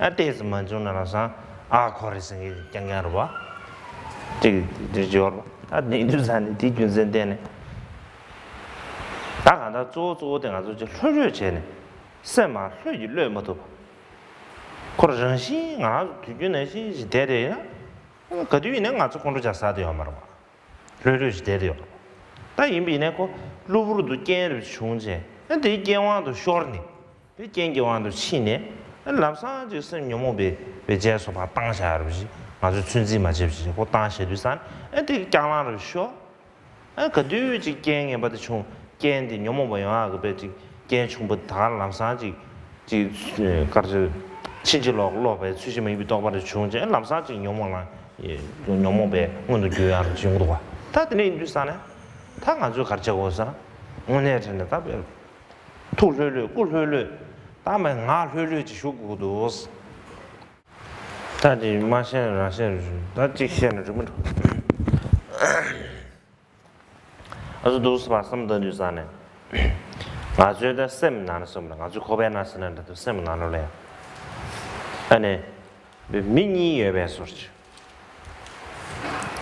ཨ་ཏོག་ཙམ་མ་བྱུང་ན་ལམ་སང་ཨ་ཁོ་རེད་ཟེར་མཁན་རྐྱང་རྐྱང་རེད་བ། ཅིག་དེ་འབྱོར་བ། ཨ་ནི་དུས་ས་ནི་དེའི་རྒྱུ་མཚན་བརྟེན་ནས། ད་གང་ལྟར་གཙོ་བོ་གཙོ་བོ་དེ་ང་ཚོ་ཅིག་ལྷོད་ལྷོད་བྱས་ནས། སེམས་མ་ལྷོད་ཀྱི་གློད་མ་ཐུབ། ཁོ་རང་བཞིན་ང་རང་ཚོ་དུས་རྒྱུན་ནང་བཞིན་ཞིག་བསྡད་བསྡད་ཡིན་ན། ག་དུས་ཡིན་ནའི་ང་ཚོ་ཁོང་ཁྲོ་ཆགས་ས་དེ་ཡོད་མ་རེད་བ། ལྷོད་ལྷོད་ཅིག་བསྡད་དེ་ཡོད་རེད་བ། ད་ཡིན་པ་ཡིན་ནའི་ཁོ་གློ་བུར་དུ་རྐྱེན་རེ་བྱུང་རྗེས། ཨ་དེའི་རྐྱེན་དབང་དུ་ཤོར་ནས། དེ་རྐྱེན་གྱི་དབང་དུ་ཕྱིན་ནས། ཨ་ལམ་སང་ཅིག་སེམས་ཉོན་མོངས་པའི་བའི་རྗེས་སུ་ཕར་བཏང་བཞག་རེ་བ་ཞིག་ང་ཚོས་ཚོད་འཛིན་མ་བྱས་པ་ཞིག་ཁོ་བཏང་བཞག་དུས་ཙང་། ཨ་དེ་རྐྱང་ལངས་རེ་ཤོར། ཨ་ག་དུས་ཅིག་རྐྱེན་ངན་པ་དེ་བྱུང་། རྐྱེན་དེ་ཉོན་མོངས་པ་ཡོང་ཡག་གི་བས་ཅིག་རྐྱེན་བྱུང་བ་ད་ག་ལམ་སང་ཅིག་ཅིག་གར་ཅིག་ཕྱིན་ཅི་ལོག་ལོག་པའི་ཚུལ་བཞིན་མ་ཡིན་པའི་རྟོག་པ་རེ་བྱུང་རྗེས། ལམ་སང་ཅིག་ཉོན་མོངས་ལ་ཉོན་མོངས་པའི་མངོན་དུ་གྱུར་ཡག་རེ་བྱུང་འདུག་བ། ད་དེ་འདྲ་ཡིན་དུས་ཙང་ནས་ད་ང་ཚོས་ག་རེ་བྱེད་དགོས་ཟེར་ན། དངོས་གནས་དྲན་ནས་ད་བས་ཐུགས་ལྷོད་ལྷོད་སྐུ་ལྷོད་ལྷོད། ད་མ་ངག་ལྷོད་ལྷོད་ཅིག་བཞུགས་དགོས་འདུག་ད་དེ་མ་བཤད་རང་བཤད་རུ་ཞུ། ད་ཅིག་བཤད་ན་འགྲིག་མི་འགྲོ། ང་ཚོ་འདུག་སེ་བསམ་བཏང་དུས་ཙང་ནས། ང་ཚོའི་ད་སེམས་ནང་ན་སོང་ན། ང་ཚོའི་ཁོག་པའི་ནང་ཟེར་ན་འདྲ་འདུག་སེམས་ནང་ལོགས་ལ་ཡང་། ཨ་ནི། མི་གཉིས་ཡོད་པའི་བཟོ་འདྲ་ཅིག་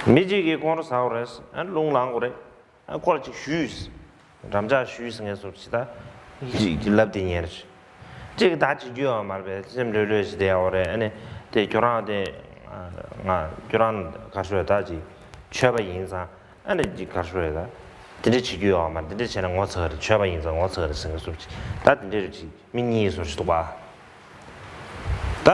མི་གཅིག་གིས་ཁོང་ཁྲོ་ཟ་དགོས་རེད། ཨ་རླུང་ལངས་དགོས་རེད། ཨ་ཁོ་ལ་ཅིག་ཞུས། འགྲམ་ལྕག་ཞུས་ཟེར་མཁན་བཟོ་འདྲ་ཅིག་ད། ཅིག་ལབ་བསྡད་མཁན་རེད། གཅིག་གིས་ད་བྱེད་རྒྱུ་ཡོད་མ་རེད་པས། སེམས་ལྷོད་ལྷོད་བྱས་བསྡད་ཡོད་རེད། ཨ་ནི་དེ་ཁྱོད་རང་དེ། ང་ཁྱོད་རང་ག་རེ་ཟེར་ད་ཅིག་ཆོས་པ་ཡིན་ཙང་། ཨ་ནི་ཅིག་ག་རེ་ཟེར་ད། དེ་འདྲ་བྱེད་རྒྱུ་ཡོད་མ་རེད། དེ་འདྲ་བྱས་ན་ངོ་ཚ་གི་རེད། ཆོས་པ་ཡིན་ཙང་ངོ་ཚ་གི་རེད་ཟེར་མཁན་བཟོ་འདྲ་ཅིག་ད་དེ་འདྲ་རེད། ཅིག་མི་གཉིས་བཟོ་འདྲ་ཅིག་འདུག་པ། ད།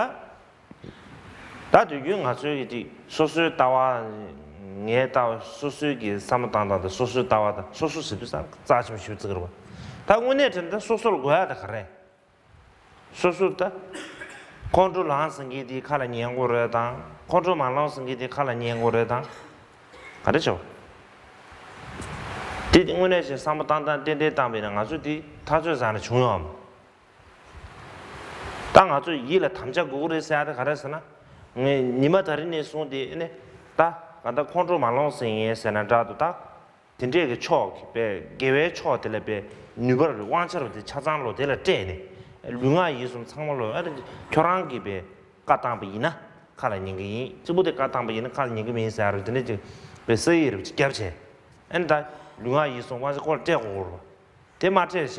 ད་དུས་རྒྱུན་ང་ཚོའི་གི་ཅིག་སོ་སོའི་ལྟ་བ། ངའི་ལྟ་བ། སོ་སོའི་གི་བསམ་བློ་བཏང་སྟངས་དང་། སོ་སོའི་ལྟ་བ་དང་། སོ་སོ་ཟེར་དུས་ཙང་རྩ་ཆེན་པོ་ཞིག་བརྩི་གི་རེད་པ། ད་དངོས་གནས་དྲན་ན་ད་སོ་སོ་ལ་དགོས་ཡག་དེ་ག་རེ་རེད། སོ་སོ་ད། ཁོང་ཁྲོ་ལངས་ཟེར་མཁན་དེ་ཁ་ལ་ཉན་དགོས་རེད་དང་། ཁོང་ཁྲོ་མ་ལངས་ཟེར་མཁན་དེ་ཁ་ལ་ཉན་དགོས་རེད་དང་། ག་རེ་བྱེད། དེ་དངོས་གནས་བྱས་བསམ་བློ་བཏང་སྟངས་ཏན་ཏན་བཏང་པ་ཡིན་ན། ང་ཚོ་དེ་ཐག་གཅོད་བཟང་ནས་བྱུང་ཡོད་པ། ད་ང་ཚོ་ཡིད་ལ་དམ་བཅའ་དགོས་ཀྱི་རེད་ཟེར་ཡག་དེ་ག་རེ་ཟེར་ན། ངས་ཉི་མ་ད་རིང་ནས་བཟུང་སྟེ་ཨ་ནི་ད་ག་ད་ཁོང་ཁྲོ་མ་ལངས་ཟེར་ཡིན་ཟེར་ན་འདྲ་འདུག་ད། དེ་འདྲས་ཀྱི་ཕྱོགས་ཀྱི་པའི་དགེ་བའི་ཕྱོགས་དེ་ལ་པའི་ནུས་པ་རེད། དབང་ཆ་རེད། དེ་ཆ་ཚང་ལོ་དེ་ལ་སྤྲད་ནས་ལུས་ངག་ཡིད་གསུམ་ཚང་མ་ལོ་ཨ་ནི་ཁྱོད་རང་གིས་པའི་བཀའ་བཏང་པ་ཡིན་ན་ཁ་ལ་ཉན་གི་ཡིན། གཅིག་པུ་དེ་བཀའ་བཏང་པ་ཡིན་ན་ཁ་ལ་ཉན་གི་མིན་ཟེར་ཡ་རེད། དེ་འདྲས་ཅིག་པའི་ས་ཡིག་རེད་ཅིག་བརྒྱབ་བྱས་ཨ་ནི་ད་ལུས་ངག་ཡིད་གསུམ་དབང་ཆ་ཁོ་ལ་སྤྲད་དགོས་རེད། དེ་མ་སྤྲད་བྱས་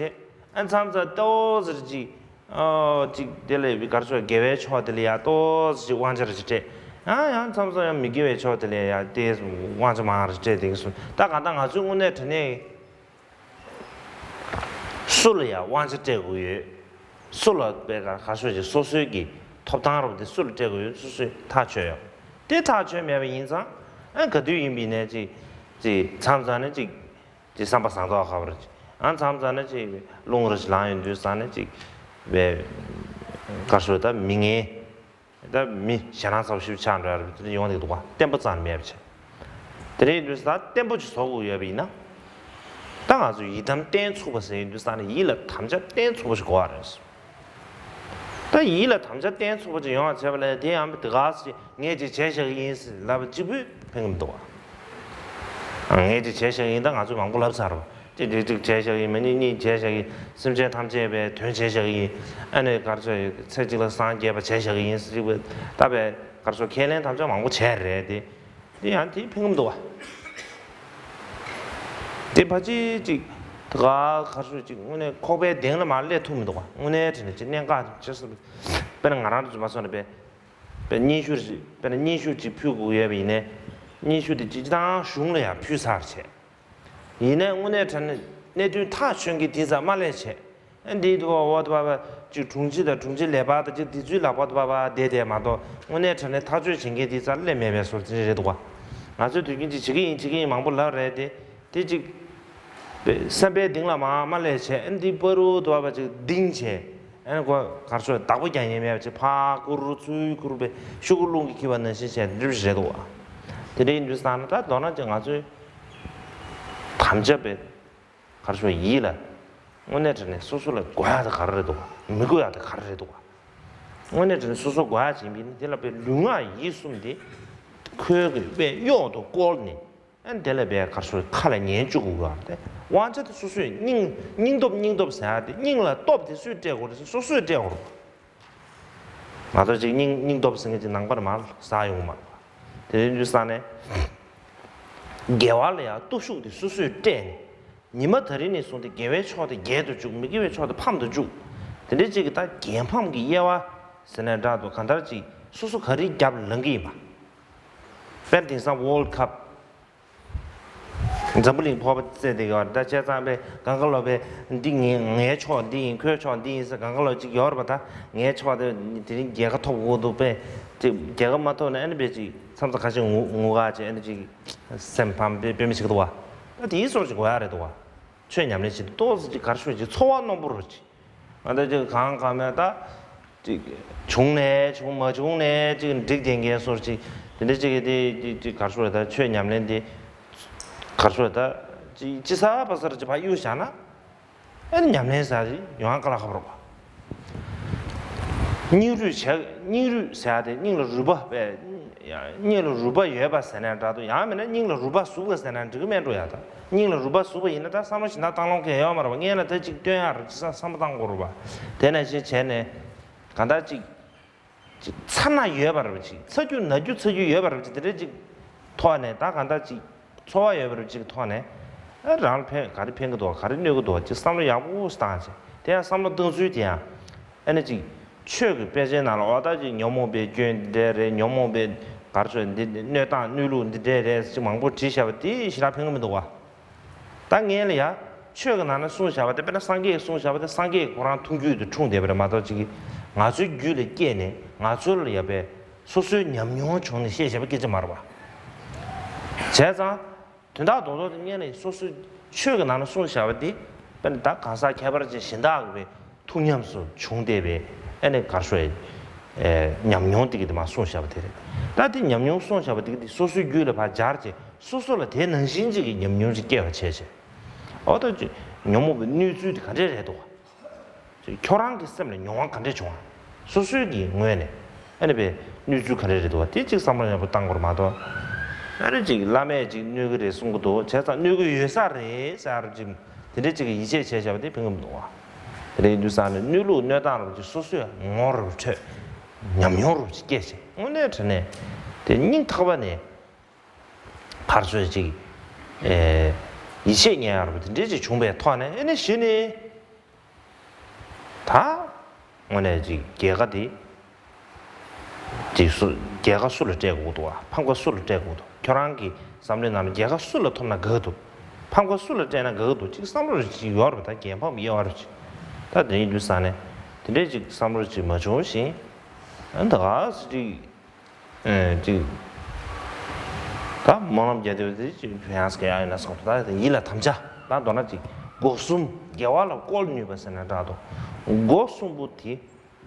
ཨ་མཚམས་མཚམས་ཏོག་ཙམ་ཅིག་ཨོ་ཅིག་དེ་ལས་གར་ཤོག་དགེ་བའི་ཕྱོགས་དེ་ལ་ཡ་ཏོག་ཙམ་ཅིག་དབང་ཆ་རེ་ཅིག་སྤྲད། ཡང་ཡང་མཚམས་མཚམས་ཡང་མི་དགེ་བའི་ཕྱོགས་དེ་ལ་ཡ་དེ་དབང་ཆ་མང་རེ་སྤྲད་དེ་གི་སོང་། ད་གང་ལྟར་ང་ཚོའི་དངོས་གནས་དྲང་གནས་སུ་ལ་ཡ་དབང་ཆ་སྤྲད་དགོས་ཡོད། སུ་ལ་དཔེ་གར་ཤོག་ཅིག་སོ་སོའི་གི་ཐོབ་ཐང་རོབ་དེ་སུ་ལ་སྤྲད་དགོས་ཡོད། སོ་སོས་ཐག་ཆོད་ཡོད། དེ་ཐག་ཆོད་མེད་པ་ཡིན་ཙང་ཨ་ག་དུས་ཡིན་པ་ཡིན་ནའི་ཅིག་ཅིག་མཚམས་མཚམས་ནས་ཅིག་ཅིག་བསམ་པ་བཟང་ཐོག་ཁ་བར་ཅིག་ཨང་མཚམས་མཚམས་ན་ཅིག་རླུང་རེ་ཞིག་ལངས་ཡོང་དུས་ཙང་ནས་ཅིག་བས་གར་སོ་ད་མི་ངན་ད་མི་ཞེ་སྡང་ཚ་བོ་ཞིག་ཆགས་འགྲོ་ཡ་རེད། དེ་ཡོང་བསྡད་འདུག་བ། བརྟན་པོ་ཙང་ནས་མེད་པ་བྱས། དེ་རེད་དུས་ད་བརྟན་པོ་ཅིག་བཟོ་དགོས་ཡོད་པ་ཡིན་ན། ད་ང་ཚོ་ཡི་དམ་བརྟན་ཚུགས་པ་ཟེར་ཡོང་དུས་ཙང་ནས་ཡིད་ལ་དམ་བཅའ་བརྟན་ཚུགས་པ་ཞིག་དགོས་པ་རེད། ད་ཡིད་ལ་དམ་བཅའ་བརྟན་ཚུགས་པ་ཅིག་ཡོང་བ་བྱས་པ་ལས་དེ་ཡང་དེ་ག་ཟེ་ངས་ཅིག་བྱས་བཞག་གི་ཡིན་ཟེར་ལབ་པ་གཅིག་པུས་ཕན་གི་མི་འདུག་བ། ངས་ཅིག་བྱས་བཞག་གི་ཡིན། ད་ང་ཚོས་མང་པོ་ལབ་ཚར་བ། ཅིག་ཅིག་ཅིག་བྱས་བཞག་གི་ཡིན། མི་གཉིས་གཉིས་བྱས་བཞག་གི་ཡིན། སེམས་ཅན་ཐམས་ཅད་པའི་དོན་བྱས་བཞག་གི་ཡིན། ཨ་ནི་གར་ཚོད་ཚེ་གཅིག་ལ་སངས་རྒྱས་པ་བྱས་བཞག་གི་ཡིན་ཟེར་གཅིག་པུས་ད་པའི་གར་ཚོད་ཁས་ལེན་ཐམས་ཅད་མང་པོ་བྱས་རེད་དེ། དེ་ཡང་དེ་ཕན་གི་མི་འདུག་བ། དེ་ཕ་ཅིག་ཅིག་ད་ག་གར་ཚོད་ཅིག་དངོས་གནས་ཁོག་པའི་གདེང་ལ་མར་སླེབས་ཐུབ་མི་འདུག་བ། དངོས་གནས་དྲན་ནས་ཅིག་གནད་འགག་ཅིག་སོང་། དཔེར་ན་ང་རང་ཚོ་མ་སོང་ནས་པའི་པའི་སྙན་ཞུ་ཞིག་དཔེར་ན་སྙན་ཞུ་ཅིག་ཕུལ་དགོས་ཡོད་པ་ཡིན་ནའི། སྙན་ཞུ་དེ་སྤྱིར་བཏང་གཞུང་ལ་ཡང་ཕུལ་ཚར་བྱས། ཡིན་ནའི་དངོས་གནས་དྲང་གནས་གནད་དོན་ཐག་ཆོད་མཁན་དེ་ཙམ་མ་སླེབས་བྱས། ཨ་འདིའི་དུ་བ་འོ་དུ་བ་བ་ཅིག་དྲུང་ཆེ་དང་དྲུང་ཆེ་ལས་འཕར་དང་ཅིག་དེ་ཚོའི་ལག་པ་དུ་བ་བ་བསྡད་བསྡད་མ་གཏོགས་དངོས་གནས་དྲང་གནས་ཐག་གཅོད་བྱེད་མཁན་དེ་ཙམ་སླེབས་མེད་པའི་བཟོ་འདྲ་རེད་འདུག་བ། ང་ཚོས་དུས་རྒྱུན་ཅིག་བྱེད་ཀྱི་ཡིན་བྱེད་ཀྱི་ཡིན་མང་པོ་ལབ་རེད་དེ། དེ་ཅིག་བསམ་པའི་གདིང་ལ་མར་མ་སླེབས་བྱས་ཨ་འདི་པ་རུ་དུ་བ་བ་ཅིག་གདིང་བྱས། ཨ་ནི་ཁོ་གར་ཤོག་བདག་པོ་རྒྱག་ཉན་མེད་པ་ཅིག་ཕར་བསྐུར་ཚུར་བསྐུར་པའི་ཤོག་གུ་རླུང་གིས་འཁྱེར་བ་ནང་བཞིན་བྱས་འདྲ་བ་ཞིག་རེད་འདུག་བ། དེ་འདྲ་ཡིན་དུས་ཙང་ན་ད་མདོར་ན་ཅིག་ང་ཚོའི་དམ་བཅའ་བའི་གར་ཤོག་ཡིད་ལ་དངོས་གནས་དྲང་གནས་སོ་སོ་ལ་དགོས་ཡག་དེ་ག་རེ་རེད་འདུག་བ། མི་དགོས་ཡག་དེ་ག་རེ་རེད་འདུག་བ། དངོས་གནས་དྲང་གནས་སོ་སོ་དགོས་ཡག་ཅིག་ཡིན་པ་ཡིན་ན་དེ་ལ་བའི་ལུས་ངག་ཡིད་གསུམ་དེ་ཁོའི་གི་བའི་གཡོག་ཏུ་བཀོལ་ནས། ཨ་ནི་དེ་ལ་བའི་གར་སོགས་ཁ་ལ་ཉན་བཅུག་དགོས་པ་རེད། དབང་ཆ་དེ་སོ་སོས་སྙིང་སྙིང་སྟོབས་སྙིང་སྟོབས་ཟེར་ཡ་དེ་སྙིང་ལ་སྟོབས་དེ་སུས་སྤྲད་དགོས་རེད་ཟེར་སོ་སོས་སྤྲད་དགོས་རེད། ང་ཚོ་ཅིག་སྙིང་སྙིང་སྟོབས་ཟེར་མཁན་ཅིག་ནང་པར་མར་ཟག་ཡོང་གི་མ་རེད། དེ་རིང་དུས་ས་ནས་དགེ་བ་ལ་ཡང་སྟོབས་ཤུགས་དེ་སོ་སོས་སྤྲད་ནས་ཉི་མ་ད་རིང་ནས་བཟུང་སྟེ་དགེ་བའི་ཕྱོགས་དེ་རྒྱས་དུ་བཅུག་མི་དགེ་བའི་ཕྱོགས་དེ་ཕམ་དུ་བཅུག་དེ་འདྲའི་ཅིག་གི་ད་རྒྱལ་ཕམ་གྱི་དབྱེ་བ་ཟེར་ནས་འདྲ་འདུག་གང་ལྟར་ཅིག་སོ་སོ་ག་རེ་རྒྱབ་ལངས་ཀྱི་ཡིན་པ། དཔེར་དེང་སང་World Cup འཛམ་བུ་གླིང་ཕོར་པ་རྩེ་དེ་ག་བར་ད་བྱས་ཙང་པས་གང་ག་ལོ་པས་འདི་ངའི་ངའི་ཕྱོགས་འདི་ཡིན། ཁོའི་ཕྱོགས་འདི་ཡིན་ཟེར་གང་ག་ལོ་ཅིག་ཡོད་རེད་པ། ད་ངའི་ཕྱོགས་དེ་དེ་རིང་རྒྱལ་ཁ་ཐོབ་དགོས་འདུག་པས་ཅིག་རྒྱལ་ཁ་མ་ཐོབ་ན་ཨ་ནི་པས་ཅིག་མཚམས་མཚམས་ཁ་ཅིག་ངུ་ངུ་ག་ཅིག་ཨ་ནི་ཅིག་སེམས་ཕམ་པའི་དཔེ་མི་ཞིག་འདུག་བ། ད་དེའི་སོགས་ཅིག་དགོས་ཡ་རེད་འདུག་བ། ཆོས་ཉམས་ལེན་བྱེད་དུས་ཏོག་ཙམ་ཅིག་གར་ཤོད་ཅིག་འཚོ་བ་རྣོན་པོ་རུ་ཅིག་ང་ཚོ་ཅིག་གང་གང་མེད་ད། ཅིག་བྱུང་ནས་བྱུང་མ་བྱུང་ནས་ཅིག་འགྲིག་བསྡད་མཁན་སོར་ཅིག་དེ་འདྲ་ཅིག་གི་དེ་ཅིག་ཅིག་གར་ཤོར་ད་ཆོས་ཉམས་ལེན་དེ་གར་ཤོར་ད་ཅིག་ཅི་ས་པ་སར་ཅིག་ཕར་གཡུག་བཞག་ན་ཨ་ནི་ཉམས་ལེན་ས་ཅིག་ཡོང་ཡ་དཀའ་ལས་ཁག་པོ་རེད་པ། སྙིང་རུས་བྱ་སྙིང་རུས་ཟེར་ཡ་དེ་སྙིང་ལ་རུས་པ་པས་སྙིང་ལ་རུས་པ་ཡོད་པ་ཟེར་ནས་འདྲ་འདུག་ཡང་མིན་ན་སྙིང་ལ་རུས་པ་ཟུག་པ་ཟེར་ན་འགྲིག་གི་མེད་འགྲོ་ཡ། ད་སྙིང་ལ་རུས་པ་ཟུག་པ་ཡིན་ན་ད་བསམ་བློ་ཞིག་ན་བཏང་ལོང་གི་ཡོད་མ་རེད་པ། སྔོན་ལ་ད་ཅིག་སྟོན་ཡ་རེད་ཅེས་བསམ་བློ་བཏང་དགོས་རེད་པ། དེ་ནང་བཞིན་བྱས་ནས་གང་ལྟར་ཅིག་ཅིག་ཚ་ན་ཡོད་པ་རེད་པ། ཅིག་ཚ་རྒྱུ་ན་རྒྱུ་ཚ་རྒྱུ་ཡོད་པ་རེད་པ། ཅིག་དེ་འདྲ་ཅིག་ཐོག་ནས་ད་གང་ལྟར་ཅིག་ཚོར་བ་ཡོད་པ་རེད་པ། ཅིག་ཐོག་ནས་ཨ་རང་ལ་ཕན་ག་རེ་ཕན་གི་འདུག་ག་རེ་གནོད་གི་འདུག་ཅིག་བསམ་བློ་ཡག་པོ་ཞིག་བཏང་བྱས་དེ་ཡང་བསམ་བློ་བཏང་ཚུལ་དེ་ཡང་ཨ་ནི་ཅིག་ཆོས་ཀྱི་དཔེ་ཆའི་ནང་ལ་འོ་ད་ཅིག་ཉོན་མོངས་པའི་སྐྱོན་འདི་འདྲ་རེད། ཉོན་མོངས་པའི་གར་ཚོད་འདི་གནོད་སྟངས་གནོད་ལུགས་འདི་འདྲ་རེད་ཅིག་མང་པོ་བྲིས་བཞག་པ་དེ་ཞེ་དྲག་ཕན་གི་མི་འདུག་ག་ད་ངས་ལ་ཡ་ཆོས་ཀྱི་ནང་ན་གསུངས་བཞག་པ་དེ་དཔེར་ན་སངས་རྒྱས་ཀྱིས་གསུངས་བཞག་པ་དེ་སངས་རྒྱས་ཀྱིས་ཁོ་རང་ཐུགས་རྒྱུད་དུ་འཁྲུངས་བསྡད་པ་རེད་མ་གཏོགས་ཅིག་གིས་ང་ཚོའི་རྒྱུད་ལ་སྐྱེས་ནས་ང་ཚོ་ལ་ཡ་པའི་སོ་སོའི་ཉམས་མྱོང་བྱུང་ནས་བཤད་བཞག་པ་སྐད་ཆ་མ་རེད་པ། བྱས་ཙང་དོན་དག་རྡོག་རྡོག་དེ་ངས་ལ་སོ་སོའི་ཆོས་ཀྱི་ནང་ན་གསུངས་བཞག་པ་དེ་དཔེར་ན་ད་གང་ཟག་ཁྱད་པར་ཅན་གཞན་དག་གི་པའི་ཐུགས་ཉམས་སུ་བྱུང་བསྡད་པའི་ཨ་ནི་གར་ཤོར་ཨེ་ཉམས་མྱོང་དེ་གི་དེ་མ་གསུངས་བཞག་པ་དེ་རེད། ད་དེ་ཉམས་མྱོང་གསུངས་བཞག་པ་དེ་གི་དེ་སོ་སོའི་རྒྱུད་ལ་ཕར་སྦྱར་བྱས་སོ་སོ་ལ་དེ་ནང་བཞིན་ཅིག་གི་ཉམས་མྱོང་ཅིག་སྐྱེ་བ་བྱས་བྱས། འོ་ད་ཅིག་ཉོན་མོངས་པའི་གནོད་ཚུལ་དེ་ག་འདྲས་རེད་འདུག་ག་ཅིག་ཁྱོད་རང་གི་སེམས་ལ་མྱོང་བ་ག་འདྲས་བྱུང་བ། སོ་སོའི་གི་ངོས་ནས་ ཨ་ནི་པའི་གནོད་ཚུལ་ག་རེ་རེད་འདུག་བ། དེ་གཅིག་བསམ་བློ་ཡག་པོ་བཏང་དགོས་རེད་མ་གཏོགས། ཨ་ནི་གཅིག་བླ་མས་གཅིག་གནོད་ཀྱི་རེད་གསུང་གི་འདུག་བྱས་ཙང་གནོད་ཀྱི་ཡོད་ས་རེད་ཟེར་གཅིག་དེ་འདྲའི་གཅིག་གི་ཡིད་ཆེས་བྱས་བྱས་པ་དེ་ཕན་གྱི་མི་འདུག་བ། དེ་འདྲ་ཡིན་དུས་ཙང་ནས་གནོད་ལུགས་གནོད་སྟངས་རུ་གཅིག་སོ་སོས་ངོ་རུ་འཕྲོད། ཉམས་མྱོང་རུ་གཅིག་སྐྱེས་བྱས་དངོས་གནས་དྲང་གནས་དེ་སྙིང་ཐག་པ་ནས་ཕར་ཚུར་གཅིག་ཨེ་ཡིད་ཆེས་རྙེད་ཡག་རུ་དེ་འདྲའི་གཅིག་བྱུང་བའི་ཐོག་ནས་ཨ་ནི་གཞི་ནས། ད་དངོས་གནས་ཅིག་རྒྱལ་ཁ་དེ་ཅིག་སུ་རྒྱལ་ཁ་སུ་ལ་སྤྲད་དགོས་འདུག་བ། ཕམ་ཁ་སུ་ལ་སྤྲད་དགོས་འདུག་ཁྱོད་རང་གི་བསམ་བློའི་ནང་ལ་རྒྱལ་ཁ་སུ་ལ་ཐོབ་ན་དགའ་གི་འདུག་ཕམ་ཁ་སུ་ལ་སྤྲད་ན་དགའ་གི་འདུག་ཅིག་བསམ་བློ་རེ་ཅིག་ཡོད་རེད་པ། ད་རྒྱལ་ཕམ་དབྱེ་བ་རེ་ཅིག་ད་དེ་ཡིན་དུས་ཙང་ནས་དེ་འདྲས་ཅིག་བསམ་བློ་ཅིག་མ་བྱུང་ཞིང་ཨ་ད་ག་སེ་ཅིག་ཨེ་ཅིག་ད་སྨོན་ལམ་རྒྱག་བསྡད་པ་དེ་ཅིག་བེ་ཡང་སྐད་ཡང་ཡིན་ན་སོང་ད་ཡིད་ལ་དམ་བཅའ་ད་མདོར་ན་ཅིག་སྒོ་གསུམ་དགེ་བ་ལ་བཀོལ་ནུས་པ་ཟེར་ན་འདྲ་འདུག་སྒོ་གསུམ་པོ་དེ་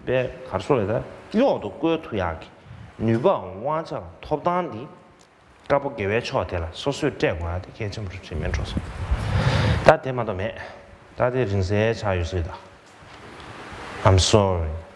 པས་གར་སོང་ལས་ད་གཡོག་ཏུ་བཀོལ་ཐུབ་ཡག་གི་ནུས་པའམ་དབང་ཆ་ཐོབ་ཐང་འདི་དཀར་པོ་དགེ་བའི་ཕྱོགས་དེ་ལ་སོ་སོས་སྤྲད་དགོས་ཡག་དེ་གལ་ཆེན་པོ་ཅིག་མིན་འགྲོ་སོང་། ད་དེ་མ་གཏོགས་མེད། ད་དེ་རིང་བསྲེལ་ཆགས་ཡོད་སྲིད་ད། I'm sorry.